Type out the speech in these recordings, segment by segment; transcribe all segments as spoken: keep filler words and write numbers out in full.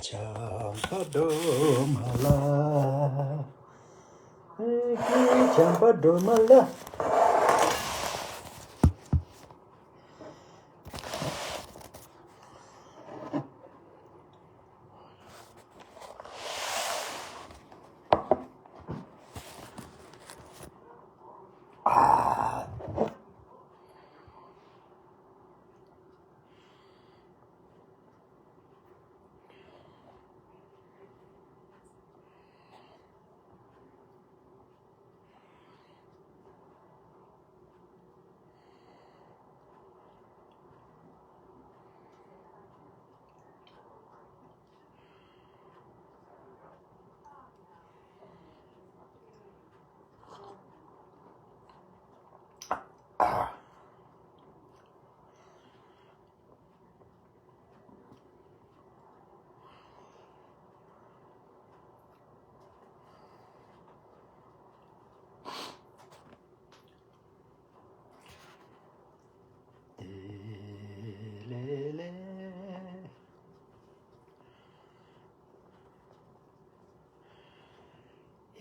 བྱམས་པ་སྒྲོལ་མ་ལ། ཨེ་ཀྱེ་བྱམས་པ་སྒྲོལ་མ་ལ།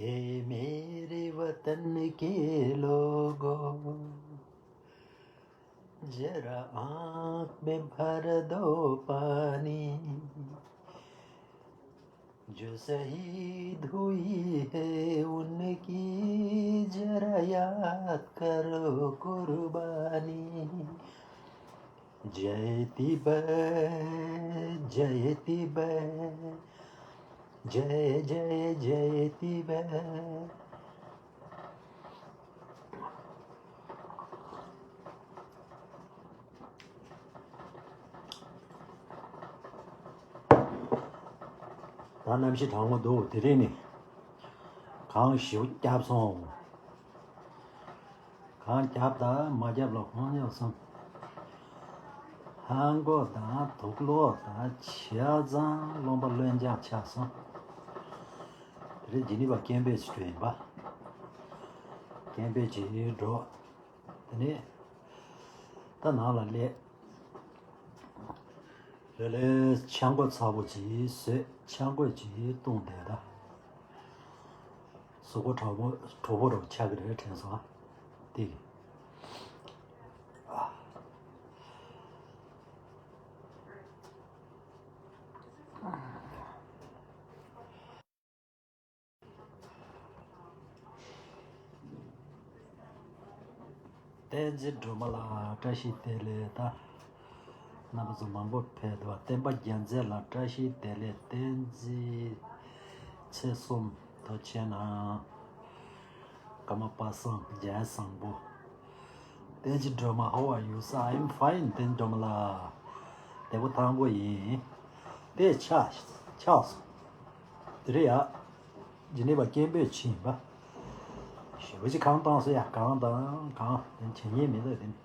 اے میرے وطن کے لوگو، ذرا آنکھ میں بھر دو پانی، جو شہید ہوئی ہے ان کی ذرا یاد کرو قربانی۔ Jai तिब्बत, Jai तिब्बत, Jai Jai Jai तिब्बत। ད་གནམ་གཤིས་གྲང་མོ་འདུག་དེ་རིང་ནི་གངས་ཞེ་པོ་བརྒྱབ་སོང་། གངས་བརྒྱབ་དང་མ་བརྒྱབ་ལ་གང་ཡང་བསམ། ལྷམ་གོག་དང་དུག་ལོག་དང་བྱས་ཙང་རློན་པ་རློན་རྐྱང་ཆགས་སོང་། དེ་རིང་ཇི་ནི་ཝ་སྐད་འབོད་ཞིག་འགྲོ་ཡིན་པ། སྐད་འབོད་ཅིག་འགྲོ། དེ་ནས་ད་ནང་ལ་སླེབས། ལེ་ལེ་ཆང་སྒོ་ཚ་པོ་ཅིག་བཟོས། ཆང་སྒོ་ཅིག་བཏུངས་བསྡད་ད། གཟུགས་པོ་དྲོ་པོ་དྲོ་པོ་རུ་ཆགས་ཀྱི་རེད་དྲན་སོང་ཨ། དེ་གི། བསྟན་འཛིན་སྒྲོལ་མ་ལགས་བཀྲ་ཤིས་བདེ་ལེགས། ད་རྣམ་པ་ཚོ་མང་པོ་ཕེབས་འདུག་བསྟན་པ་རྒྱལ་མཚན་ལགས་བཀྲ་ཤིས་བདེ་ལེགས། བསྟན་འཛིན་ཚེ་གསུམ་ཐུགས་རྗེ་གནང་། ཀརྨ་པ་སངས། རྒྱལ་བཟང་པོ། བསྟན་འཛིན་སྒྲོལ་མ། How are you, sir? I'm fine, བསྟན་འཛིན་སྒྲོལ་མ་ལགས། བདེ་པོ་ཐང་པོ་ཡིན། དེ་ཆགས་ཆགས་སོང་། དེ་རེད་ཡ། ཇི་ནི་ཝ་སྐད་འབོད་ཕྱིན་པ། ཞེ་པོ་ཅིག་གང་བཏང་སོང་ཡ། གང་དང་གང་དེ་བྱེད་ཉན་མི་འདུག་དེ་ནི།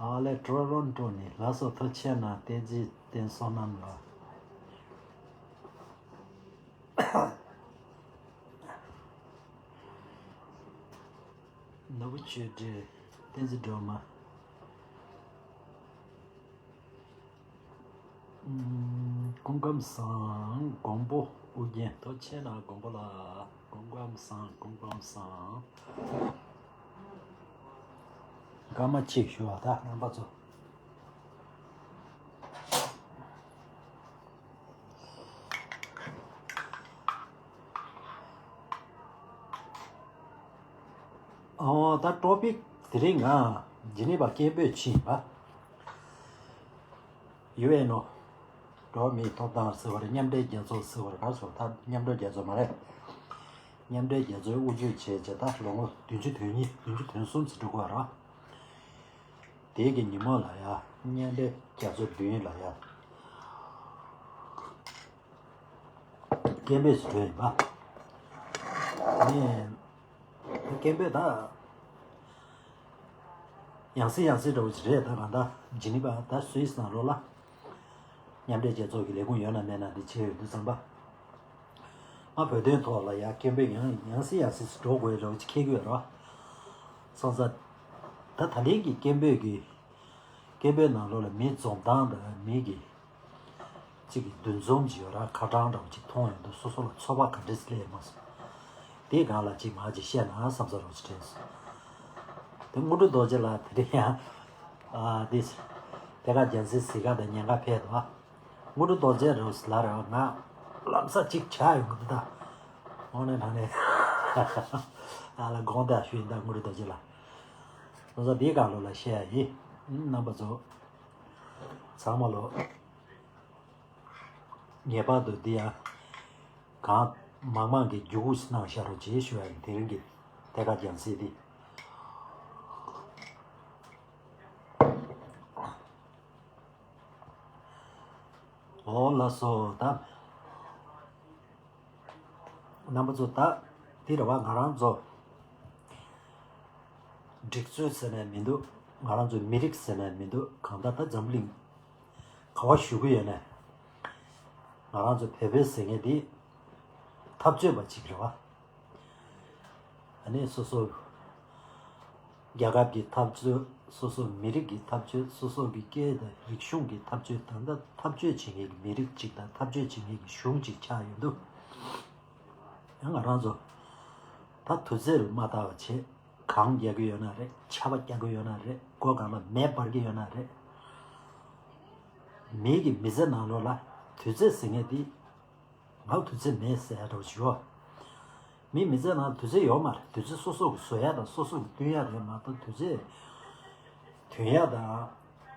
ཨ་ལས་ཀྲོ་རོན་ཀྲོ་ནས་ལགས་སོ། ཐུགས་རྗེ་གནང་། བསྟན་འཛིན་བསྟན་བསོད་ནམས་ལགས། ནོར་བུ་ཆོས་སྒྲོན། བསྟན་འཛིན་སྒྲོལ་མ། ཨུམ། སྐུ་ཁམས་བཟང་། མགོན་པོ་ཨུ་རྒྱན། ཐུགས་རྗེ་གནང་མགོན་པོ་ལགས། སྐུ་ཁམས་བཟང་། སྐུ་ཁམས་བཟང་། སྐར་མ་གཅིག་ཞུ་བ་ད་རྣམ་པ་ཚོ། ཨོ་ད་ཊོ་པིག་དེ་རིང་ང་ཇི་ནི་ཝ་སྐད་འབོད་ཕྱིན་པ། ཡུ་ཨེན་ཨོ། འགྲོ་བ་མིའི་ཐོབ་ཐང་ཟེར་བ་རེད། མཉམ་འབྲེལ་རྒྱལ་ཚོགས་ཟེར་བ་རེད། ག་སོ་ད་མཉམ་འབྲེལ་རྒྱལ་ཚོགས་མ་རེད། མཉམ་འབྲེལ་རྒྱལ་ཚོགས་དབུ་ཁྲིད་བྱས་བྱས་ད་ལོ་ངོ་བདུན་ཅུ་དོན་གཉིས་བདུན་ཅུ་དོན་གསུམ་ཙམ་འགྲོ་གི་ཡོད་རེད་བ། དེ་གི་ཉིན་མོ་ལ་ཡ་མཉམ་འབྲེལ་རྒྱལ་ཚོགས་བདུན་ལ་ཡ་སྐད་འབོད་ཞིག་འགྲོ་ཡིན་པ། ངས་སྐད་འབོད་ད་ཡང་སེ་ཡང་སེ་འདྲ་བོ་ཞིག་རེད། ད་གང་ལྟར་ཇི་ནི་ཝ་ད་སུད་སི་ནང་ལོགས་ལ་མཉམ་འབྲེལ་རྒྱལ་ཚོགས་ཀྱི་ལས་ཁུངས་ཡོད་ན་མེད་ན་འདི་བྱས་ཡོད་དུས་ཙམ་པ། ང་བོད་དོན་ཐོག་ལ་ཡ་སྐད་འབོད་ཡང་ཡང་སེ་ཡང་སེ་འགྲོ་དགོས་རེད་ཅེས་ཁེལ་གྱི་ཡོད་རེད་བ། སོང་ཙང་། ད་ད་ལན་གྱི་སྐད་འབོད་ཀྱི། སྐད་འབོད་ནང་ལོགས་ལ་མི་འཛོམས་སྟངས་དང་མི་གི། གཅིག་གི་འདུ་འཛོམས་ཀྱི་ཡོད་ར་ཁ་གྲངས་འདྲ་བོ་ཅིག་མཐོང་ཡོང་དུས་སོ་སོ་ལ་ཚོར་བ་ག་འདྲས་སླེབས་མ་སོང་། དེའི་སྒང་ལ་ཅིག་མ་ཅིག་བཤད་ན་བསམ་ས་རོགས་ཅིག་དྲན་སོང་། དེ་དངོས་གྲུབ་རྡོ་རྗེ་ལགས་དེ་རིང་ཡང་ཨ་དེ་ཐད་ཀར་རྒྱལ་སྲས་གཟིགས་ག་དང་ཉན་ག་ཕེབས་འདུག་དངོས་གྲུབ་རྡོ་རྗེ་རོགས་ལ་ར་ང་ལམ་སང་ཅིག་ཆགས་ཡོང་གི་འདུག་ད་འོ་ནས་ད་ནས་ཨ་ལ་དགོངས་དག་ཞུ་ཡིན་ད་དངོས་གྲུབ་རྡོ་རྗེ་ལགས། སོང་ཙང་དེའི་སྒང་ལོགས་ལ་བཤད་ཡ་ཡིན། རྣམ་པ་ཚོ་ཚང་མ་ལོ། ངེས་པར་དུ་འདི་ཡང་གང་མང་མང་གི་རྒྱུ་གུ་གནང་བཞག་རོགས་བྱེད་ཞུ་ཡ་ཡིན། དེ་རིང་གི་ཐད་ཀར་རྒྱང་སྲིང་འདི། འོ་ལགས་སོ་ད། རྣམ་པ་ཚོ་ད་འདི་རེད་བ། ང་རང་ཚོ་སྒྲིག་འཛུགས་ཟེར་ནས་མི་འདུག་ང་རང་ཚོ་མི་རིགས་ཟེར་ནས་མི་འདུག་གང་ལྟར་ད་འཛམ་གླིང་ག་བ་བཞུགས་ཀྱི་ཡོད་ནས་ང་རང་ཚོ་བོད་པའི་ཟེར་མཁན་འདི་འཐབ་རྩོད་པ་ཅིག་རེད་བ། ཨ་ནི་སོ་སོ་རྒྱལ་ཁབ་ཀྱི་འཐབ་རྩོད། སོ་སོ་མི་རིགས་ཀྱི་འཐབ་རྩོད། སོ་སོ་གི་སྐད་དང་རིག་གཞུང་གི་འཐབ་རྩོད། ད་ལྟ་འཐབ་རྩོད་བྱེད་མཁན་གྱི་མི་རིགས་གཅིག་དང་འཐབ་རྩོད་བྱེད་མཁན་གྱི་གཞུང་གཅིག་ཆགས་ཡོང་དུས། ཡང་ང་རང་ཚོ་ད་དུས་ཚོད་ལ་མ་བལྟ་བ་བྱེད། གངས་རྒྱག་གི་ཡོད་ན་རེད། ཆར་པ་རྒྱག་གི་ཡོད་ན་རེད། སྒོ་སྒང་ལ་མེ་འབར་གྱི་ཡོད་ན་རེད། མི་གི་མི་ཚེ་ནང་ལོགས་ལ་དུས་ཚོད་ཟེར་མཁན་འདི་ང་དུས་ཚོད་མེད་ཟེར་ཡ་འདྲ་བོ་ཞིག་ཡོད། མི་མི་ཚེ་ནང་དུས་ཚོད་ཡོད་མ་རེད། དུས་ཚོད་སོ་སོ་གི་བཟོ་ཡ་དང་སོ་སོ་གི་བསྟུན་ཡ་རེད་མ་གཏོགས་དུས་ཚོད་དོན་ཡ་དང་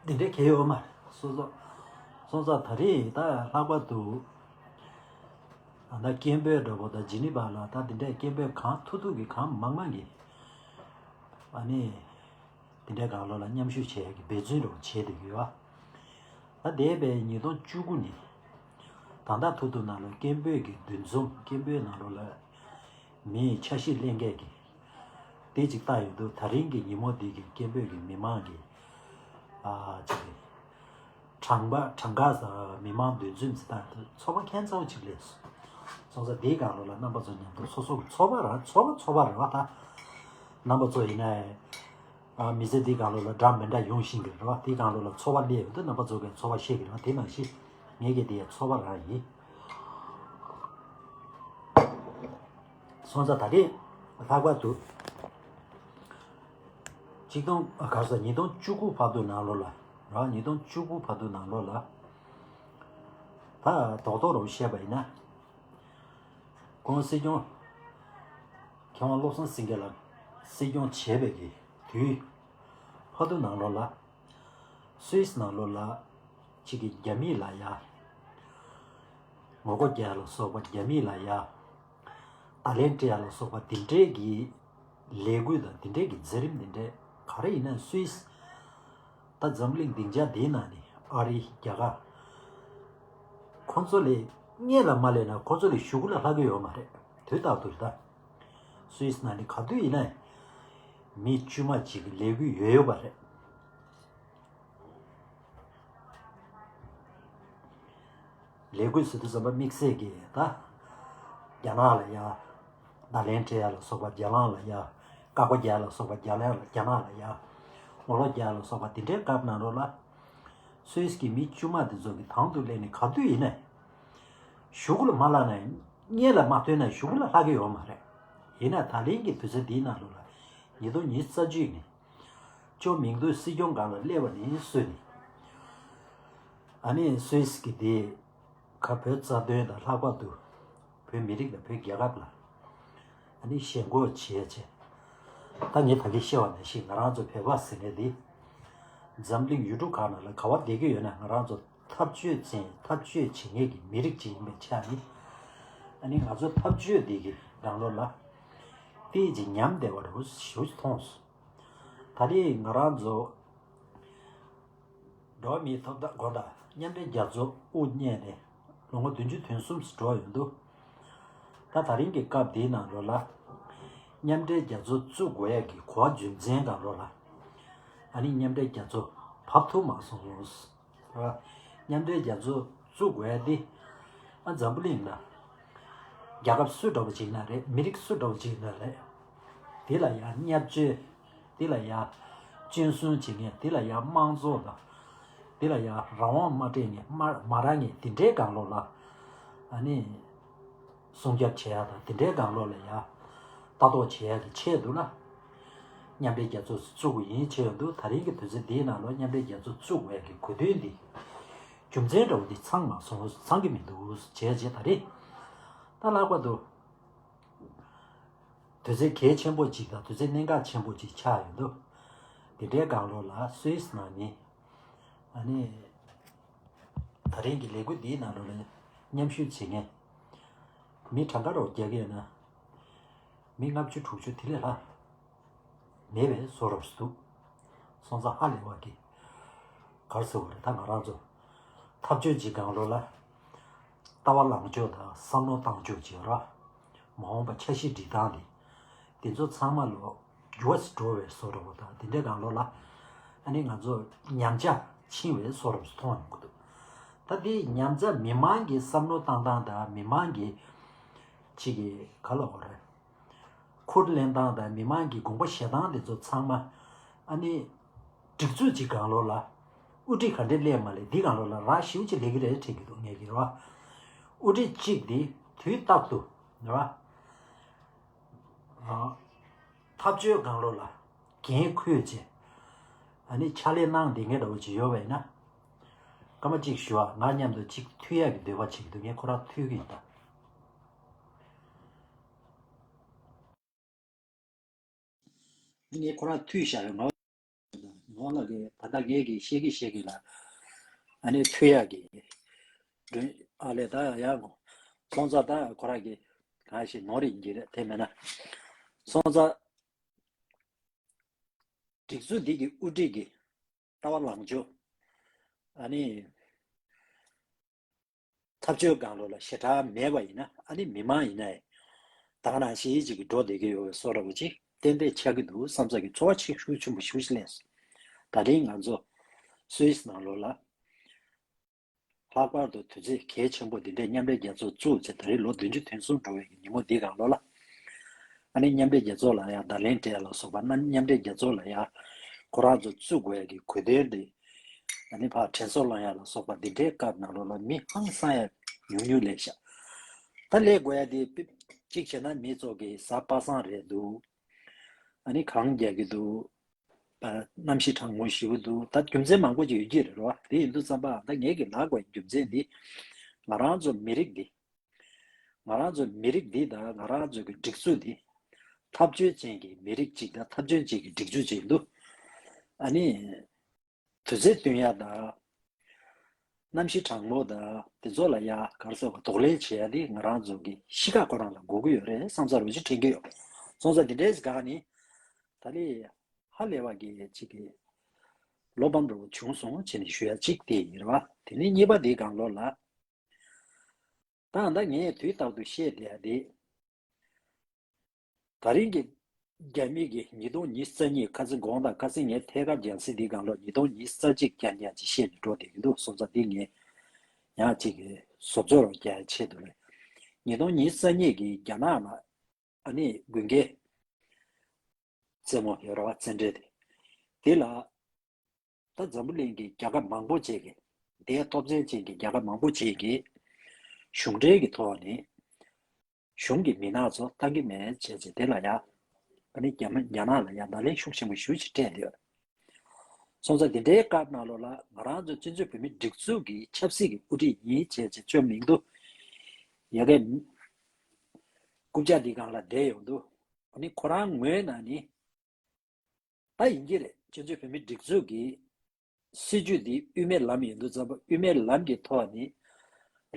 འདི་འདྲའི་གལ་ཡོད་མ་རེད། སོ་སོ་སོང་ཙང་ད་རེས་ད་ལྷག་པར་དུ་ད་སྐད་འབོད་འདྲ་བོ་དང་ཇི་ནི་བ་ལ་ད་འདི་འདྲའི་སྐད་འབོད་གང་ཐུབ་ཐུབ་ཀྱི་གང་མང་མང་གི་ཨ་ནི། དེ་འདྲའི་སྒང་ལོགས་ལ་མཉམ་ཞུགས་བྱེད་ཡག་གི་འབད་བརྩོན་རོགས་བྱེད་དེ་ཡོད་ཨ། ད་འདས་པའི་ཉིས་སྟོང་བཅུ་དགུ་ནས་ད་ལྟ་ཐུག་ཐུག་ནང་ལ་སྐད་འབོད་ཀྱི་འདུ་འཛོམས། སྐད་འབོད་ནང་ལོགས་ལ་མིའི་འཆར་གཞི་གླེང་མཁན་གྱི་དེ་ཅིག་བལྟ་ཡོང་དུས། ད་རིང་གི་ཉིན་མོ་འདི་གི་སྐད་འབོད་ཀྱི་མི་མང་གི་ཨ་ཅིག་གི་གྲངས་པ་གྲངས་ཀ་ས་མི་མང་འདུ་འཛོམས་ཟེར་ད་ཚོར་བ་ཁྱད་མཚར་པོ་ཅིག་སླེབས་སོང་། སོང་ཙང་དེའི་སྒང་ལོགས་ལ་རྣམ་པ་ཚོ་མཉམ་དུ་སོ་སོ་གི་ཚོར་བ་ར་ཚོར་བ་ཚོར་བ་རེད་བ། ད་རྣམ་པ་ཚོ་ཡིན་ན་ཨ་མི་ཚེ་འདིའི་སྒང་ལོགས་ལ་འདྲ་མི་འདྲ་ཡོང་བཞིན་གི་རེད་བ། དེའི་སྒང་ལོགས་ལ་ཚོར་བ་སླེབས་ཡོང་དུས་རྣམ་པ་ཚོ་གི་ཚོར་བ་བཤད་གི་རེད་བ། དེ་ནང་བཞིན་ངེད་ཀྱི་དེ་ཡང་ཚོར་བ་རང་ཡིན། སོང་ཙང་ད་རེས་ལྷག་པར་དུ་ཆིག་སྟོང་ཨ་ག་རེ་ཟ་ཉིས་སྟོང་བཅུ་དགུ་བར་དུ་ནང་ལོགས་ལ་ར། ཉིས་སྟོང་བཅུ་དགུ་བར་དུ་ནང་ལོགས་ལ་ད་རྡོག་རྡོག་རུ་བཤད་པ་ཡིན་ན། ཁོང་སྲིད་སྐྱོང་མཁས་དབང་བློ་བཟང་སེང་གེ་ལགས་སྲིད་སྐྱོང་བྱས་པའི་གི་དུས་བར་དུ་ནང་ལོགས་ལ་སུད་སི་ནང་ལོགས་ལ་གཅིག་གི་རྒྱ་མི་ལ་ཡ། ངོ་རྒོལ་རྒྱག་ཡ་ལ་སོགས་པ་རྒྱ་མི་ལ་ཡ། བརྡ་ལན་སྤྲད་ཡ་ལ་སོགས་པ་འདི་འདྲའི་གི་ལས་འགུལ་དང་འདི་འདྲའི་གི་མཛད་རིམ་འདི་འདྲའི་ག་རེ་ཡིན་ན་སུད་སི། ད་འཛམ་གླིང་སྡིངས་ཆ་འདིའི་ནང་ནས་ཨ་རི་རྒྱ་གར་ཁོང་ཚོ་ལས་སྔོན་ལ་མ་སླེབས་ན་ཁོང་ཚོ་ལས་གཞུག་གུ་ལ་ལྷག་གི་ཡོད་མ་རེད། དུས་རྟག་ཏུ་ད་སུད་སི་ནང་ནས་ག་དུས་ཡིན་ན་མི་དཀྱུས་མ་གཅིག་གི་ལས་འགུལ་ཡོད་ཡོད་པ་རེད། ལས་འགུལ་ཟེར་དུས་ཙམ་པ་དམིགས་བསལ་གྱི་ད་རྒྱ་ནག་ལ་ཡ། བརྡ་ལན་སྤྲད་ཡ་ལ་སོགས་པ་རྒྱ་ནག་ལ་ཡ། བཀག་པ་རྒྱག་ཡ་ལ་སོགས་པ་རྒྱ་ནག་ལ་རྒྱ་ནག་ལ་ཡ། ངོ་རྒོལ་རྒྱག་ཡ་ལ་སོགས་པ་དེ་འདྲའི་སྐབས་ནང་ལོགས་ལ། སུད་སི་གི་མི་དཀྱུས་མ་དེ་ཚོ་གི་དང་དུ་སླེབས་ནས་ག་དུས་ཡིན་ནའི། གཞུག་གུ་ལ་མ་ལྷག་ན་ཡང་སྔོན་ལ་མ་ཐོན་ན་གཞུག་གུ་ལ་ལྷག་གི་ཡོད་མ་རེད། ཡིན་ན་ད་ལན་གྱི་དུས་ཚོད་འདིའི་ནང་ལོགས་ལ་ཉིས་སྟོང་ཉི་ཤུ་རྩ་གཅིག་ནས་ཅོ་མིང་ཏུའུ་སྲིད་སྐྱོང་སྒང་ལ་སླེབས་པ་ནས་བཟུང་ནས། ཨ་ནི་སུད་སི་གི་དེ་ག་བོད་རྩ་དོན་དང་ལྷག་པར་དུ་བོད་མི་རིགས་དང་བོད་རྒྱལ་ཁབ་ལ་ཨ་ནི་ཞེན་ཁོག་བྱེད་ཆེད། ད་ངས་ད་གིན་བཤད་པ་ནང་བཞིན་ང་རང་ཚོ་བོད་པ་ཟེར་མཁན་འདི་འཛམ་གླིང་ཡུལ་གྲུ་གང་ནང་ལ་ག་བ་བསྡད་ཀྱི་ཡོད་ན་ང་རང་ཚོ་འཐབ་རྩོད་ཅན་འཐབ་རྩོད་བྱེད་མཁན་གྱི་མི་རིགས་ཅིག་ཡིན་པའི་ཆ་ནས། ཨ་ནི་ང་ཚོ་འཐབ་རྩོད་འདི་གི་ནང་ལོགས་ལ་ཏོག་ཙམ་ཉམས་བསྡད་པ་འདྲ་བོ་ཞེ་པོ་ཅིག་མཐོང་སོང་། ད་རེས་ང་རང་ཚོ་འགྲོ་བ་མིའི་ཐོབ་ཐང་དགོངས་དག་མཉམ་འབྲེལ་རྒྱལ་ཚོགས་དབུ་བརྙེས་ནས་ལོ་ངོ་བདུན་ཅུ་དོན་གསུམ་ཙམ་འགྲོ་ཡོང་དུས། ད་ད་རིང་གི་སྐབས་འདིའི་ནང་ལོགས་ལ་མཉམ་འབྲེལ་རྒྱལ་ཚོགས་བཙུགས་དགོས་ཡ་གི་གོ་བ་རྒྱུ་མཚན་སྒང་ལོགས་ལ། ཨ་ནི་མཉམ་འབྲེལ་རྒྱལ་ཚོགས་བབས་ཐུབ་མ་སོང་། མཉམ་འབྲེལ་རྒྱལ་ཚོགས་བཙུགས་དགོས་ཡ་དེ་ཨ་འཛམ་བུ་གླིང་ལ་རྒྱལ་ཁབ་སུ་འདྲ་བོ་ཅིག་ན་རེད། མི་རིགས་སུ་འདྲ་བོ་ཅིག་ན་རེད། དེ་ལ་ཡང་བརྙས་བཅོས། དེ་ལ་ཡང་སྐྱོན་སྲུང་བྱེད་མཁན། དེ་ལ་ཡང་དམངས་གཙོ་དང་ དེ་ལ་ཡང་རང་དབང་མ་སྤྲད་ནས་མ་མ་རག་ནས་དེ་འདྲའི་སྒང་ལོགས་ལ་ཨ་ནི་སྲུང་སྐྱོབ་བྱེད་ཡ་དང་དེ་འདྲའི་སྒང་ལོགས་ལ་ཡང་ལྟ་རྟོག་བྱེད་ཡ་གི་ཆེད་དུ་ལ་མཉམ་འབྲེལ་རྒྱལ་ཚོགས་སུ་བཙུགས་པ་ཡིན་བྱས་ཡོང་དུས། ད་རིང་གི་དུས་ཚོད་འདིའི་ནང་ལ་མཉམ་འབྲེལ་རྒྱལ་ཚོགས་བཙུགས་པའི་གི་དགོས་དོན་འདི་རྒྱུ་མཚན་འདྲ་བོ་འདི་ཚང་མ་སོང་ཚང་གི་མི་འདུག་བྱས་རྗེས་ད་རེས་ད་ལྷག་པར་དུ་དུས་ཚོད་གལ་ཆེན་པོ་ཅིག་དང་དུས་ཚོད་གནད་འགག་ཆེན་པོ་ཅིག་ཆགས་ཡོང་དུས། དེ་འདྲའི་སྒང་ལོགས་ལ་སུད་སི་ནང་ནས་ཨ་ནི་ད་རིང་གི་ལས་འགུལ་འདིའི་ནང་ལོགས་ལ་མཉམ་ཞུགས་བྱེད་མཁན་མི་གྲངས་ཀ་རོགས་རྒྱག་གི་ཡོད་ན་མི་ལྔ་བཅུ་དྲུག་ཅུ་དེ་ལས་ལྷག་མེད་པའི་བཟོ་འདྲ་པོ་ཞིག་འདུག་སོང་ཙང་ཧ་ལས་པ་གི་ག་རེ་ཟེར་དགོས་རེད། ད་ང་རང་ཚོ་འཐབ་ཇུས་ཀྱི་སྒང་ལོགས་ལ་ལྟ་བ་ལངས་ཕྱོགས་དང་བསམ་བློ་བཏང་ཕྱོགས་ཀྱི་ར། མ་འོངས་པ་འཆར་གཞི་སྒྲིག་སྟངས་དེ། དེ་ཚོ་ཚང་མ་ལོ་འགྱུར་བ་ཞིག་འགྲོ་བའི་བཟོ་འདྲ་པོ་དང་དེ་འདྲའི་སྒང་ལོགས་ལ་ཨ་ནི་ང་ཚོ་ཉམས་ཆག་ཕྱིན་པའི་བཟོ་འདྲ་པོ་ཞིག་མཐོང་ཡོང་གི་འདུག་ད་དེ་ཉམས་ཆག་མི་མང་གི་བསམ་བློ་བཏང་སྟངས་དང་མི་མང་གི་ཅིག་གི་ག་ལབ་དགོས་རེད། ཁུར་ལེན་སྟངས་དང་མི་མང་གི་དགོངས་པ་བཞེས་སྟངས་དེ་ཚོ་ཚང་མ་ཨ་ནི་སྒྲིག་འཛུགས་ཀྱི་སྒང་ལོགས་ལ་དབུ་ཁྲིད་ག་འདྲས་སླེབས་མ་སླེབས་འདི་སྒང་ལོགས་ལ་རག་ཞེ་པོ་ཅིག་སླེབས་ཀྱི་རེད་དྲན་གྱི་འདུག་ངས་ཀྱི་ར། དབུ་ཁྲིད་གཅིག་འདི་དུས་རྟག་ཏུ་ར། འཐབ་ཇུས་སྒང་ལོགས་ལ་འགན་ཁུར་བྱས་ཨ་ནི་ཕྱག་ལས་གནང་བསྡད་མཁན་འདྲ་བོ་ཅིག་ཡོད་པ་ཡིན་ན། སྐར་མ་གཅིག་ཞུ་བ་ང་མཉམ་དུ་གཅིག་མཐུད་ཡག་གི་འདོད་པ་བྱེད་ཀྱི་འདུག་ངས་ཁོ་རང་མཐུད་ཀྱི་ཡིན་ད། ངས་ཁོ་རང་མཐུད་བཞག་ཡོད། ང་ང་ལ་གི་ད་ལྟ་ངས་གི་བཤད་ཀྱི་བཤད་ཀྱི་ལ་ཨ་ནི་མཐུད་ཡག་གི་མགྲོན་ཨ་ལས་ད་ཡག་གོ། སོང་ཙང་ད་ཁོ་རང་གི་གང་ཞིག་ནོར་ཡིན་གྱི་རེད་དེ་མེད་ན། སོང་ཙང་སྒྲིག་འཛུགས་འདི་གི་དབུ་ཁྲིད་ཀྱི་ལྟ་བ་ལངས་ཕྱོགས་ཨ་ནི། འཐབ་ཇུས་སྒང་ལོགས་ལ་ཞེ་དྲག་མེད་པ་ཡིན་ན་ཨ་ནི་མི་མང་ཡིན་ནའི་ད་ག་ནང་བཞིན་ཅིག་གི་འགྲོ་བསྡད་ཀྱི་ཡོད་པའི་བཟོ་འདྲ་པོ་ཅིག་ཏན་ཏན་ཆགས་ཀྱི་འདུག་བསམ་ས་གི་ཚོར་བ་ཆེ་ཤུགས་ཆེན་པོ་ཞེ་པོ་ཅིག་སླེབས་སོང་། ད་རིང་ང་ཚོ་སུད་སི་ནང་ལོགས་ལ་ལྷག་པར་དུ་དུས་ཚོད་གལ་ཆེན་པོ་འདི་འདྲའི་མཉམ་འབྲེལ་རྒྱལ་ཚོགས་བཙུགས་ཚེ་ད་རེས་ལོ་བདུན་ཅུ་དོན་གསུམ་འགྲོ་བའི་ཉིན་མོ་འདི་སྒང་ལོགས་ལ། ཨ་ནི་མཉམ་འབྲེལ་རྒྱལ་ཚོགས་ལ་ཡང་བརྡ་ལན་སྤྲད་ལ་སོགས་པ་རྣམས་མཉམ་འབྲེལ་རྒྱལ་ཚོགས་ལ་ཡང་ཁོ་རང་ཚོ་བཙུགས་དགོས་ཀྱི་དགོས་དོན་དེ་ཨ་ནི་ཕར་དྲན་གསོ་སློང་ཡ་ལ་སོགས་པ་འདི་འདྲའི་སྐབས་ནང་ལོགས་ལ་མི་ཧང་སང་ཡ་ཉུང་ཉུང་སླེབས་ཤག་ད་ལས་དགོས་ཡ་དེ་གཅིག་བྱས་ན་མི་ཚོ་གི་གཟའ་པ་སངས་རེད་འདུག་ཨ་ནི་གངས་རྒྱག་གི་འདུག་གནམ་གཤིས་གྲང་མོ་ཞེ་པོ་འདུག་ད་རྒྱུ་མཚན་མང་པོ་ཅིག་ཡོད་ཀྱི་རེད་རོ། དེ་ཡིན་དུས་ཙམ་པ་ད་ངས་ཀྱི་ལབ་དགོས་རྒྱུ་མཚན་འདི་ང་རང་ཚོ་མི་རིགས་འདི་ང་རང་ཚོ་མི་རིགས་འདི་དང་ང་རང་ཚོ་གི་སྒྲིག་འཛུགས་འདི་འཐབ་ཇུས་ཅན་གྱི་མི་རིགས་གཅིག་དང་འཐབ་ཇུས་ཅན་གྱི་སྒྲིག་འཛུགས་ཅིག་འདུག་ཨ་ནི་དུས་ཚོད་བསྟུན་ཡ་དང་གནམ་གཤིས་གྲང་མོ་དང་དེ་ཚོ་ལ་ཡ་ག་རེ་ཟེར་བ་གདོང་ལེན་བྱེད་ཡ་འདི་ང་རང་ཚོ་གི་གཤིས་ཀ་ཁོ་རང་ལ་དགོས་ཀྱི་ཡོད་རེད་བསམ་ས་རུ་ཅིག་དྲན་གྱི་ཡོད། སོང་ཙང་འདི་འདྲའི་སྒང་ནི་ད་ལི་ཧ་ལས་པ་གི་ཅིག་གི་བློ་ཕམ་འདྲ་བོ་བྱུང་སོང་བྱས་ནས་ཞུ་ཡ་གཅིག་དེ་ཡིན་རེད་བ། དེ་ནས་གཉིས་པ་དེའི་སྒང་ལོགས་ལ། ད་ད་ངས་དུས་རྟག་ཏུ་བཤད་བསྡད་ཡ་དེ། ད་རིང་གི་རྒྱ་མི་གི་ཉིས་སྟོང་ཉི་ཤུ་རྩ་གཉིས་ཁ་སང་དགོང་དག་ཁ་སང་ངས་ཐད་ཀར་རྒྱང་སྲིང་འདིའི་སྒང་ལོགས་ཉིས་སྟོང་ཉི་ཤུ་རྩ་གཅིག་རྐྱང་རྐྱང་ཅིག་བཤད་ནས་འགྲོ་བསྡད་ཀྱི་འདུག་སོང་ཙང་འདི་ངས་ཡང་ཅིག་གི་བཟོ་བཅོས་རོགས་རྒྱག་ཡ་ཆེད་དུ་རེད། ཉིས་སྟོང་ཉི་ཤུ་རྩ་གཉིས་ཀྱི་རྒྱ་ནག་ལ་ཨ་ནི་དགུན་ཁའི་རྩེད་མོ་ཡོད་རེད་བ། རྩེད་འགྲན་དེ། དེ་ལ་ད་འཛམ་བུ་གླིང་གི་རྒྱལ་ཁབ་མང་པོ་ཅིག་གིས། དེའི་སྟོབས་ཆེན་ཅན་གྱི་རྒྱལ་ཁབ་མང་པོ་ཅིག་གིས་གཞུང་འབྲེལ་གྱི་ཐོག་ནས་གཞུང་གི་མི་སྣ་ཚོ་བཏང་གི་མེད་བྱས་བྱས་དེ་ལ་ཡ། ཨ་ནི་རྒྱ་མི་རྒྱ་ནག་ལ་ཡ་བརྡ་ལན་ཤུགས་ཆེན་པོ་ཞེ་པོ་ཅིག་སྤྲད་ཡོད། སོང་ཙང་དེ་འདྲའི་སྐབས་ནང་ལོགས་ལ་ང་རང་ཚོ་སྤྱི་ཚོགས་བོད་མིའི་སྒྲིག་འཛུགས་ཀྱི་ཆབ་སྲིད་ཀྱི་དབུ་ཁྲིད་ཡིན་བྱས་བྱས་བཅོམ་མིང་དུ་ཡ་གའི་རྐུབ་བཀྱག་འདི་སྒང་ལ་བསྡད་ཡོང་དུས། ཨ་ནི་ཁོ་རང་ངོས་ནས་ནི། ད་ཡིན་གྱི་རེད། སྤྱི་ཚོགས་བོད་མིའི་སྒྲིག་འཛུགས་ཀྱི་སྲིད་ཇུས་འདི་དབུ་མའི་ལམ་ཡིན་དུས་ཙམ་པ་དབུ་མའི་ལམ་གྱི་ཐོག་ནས་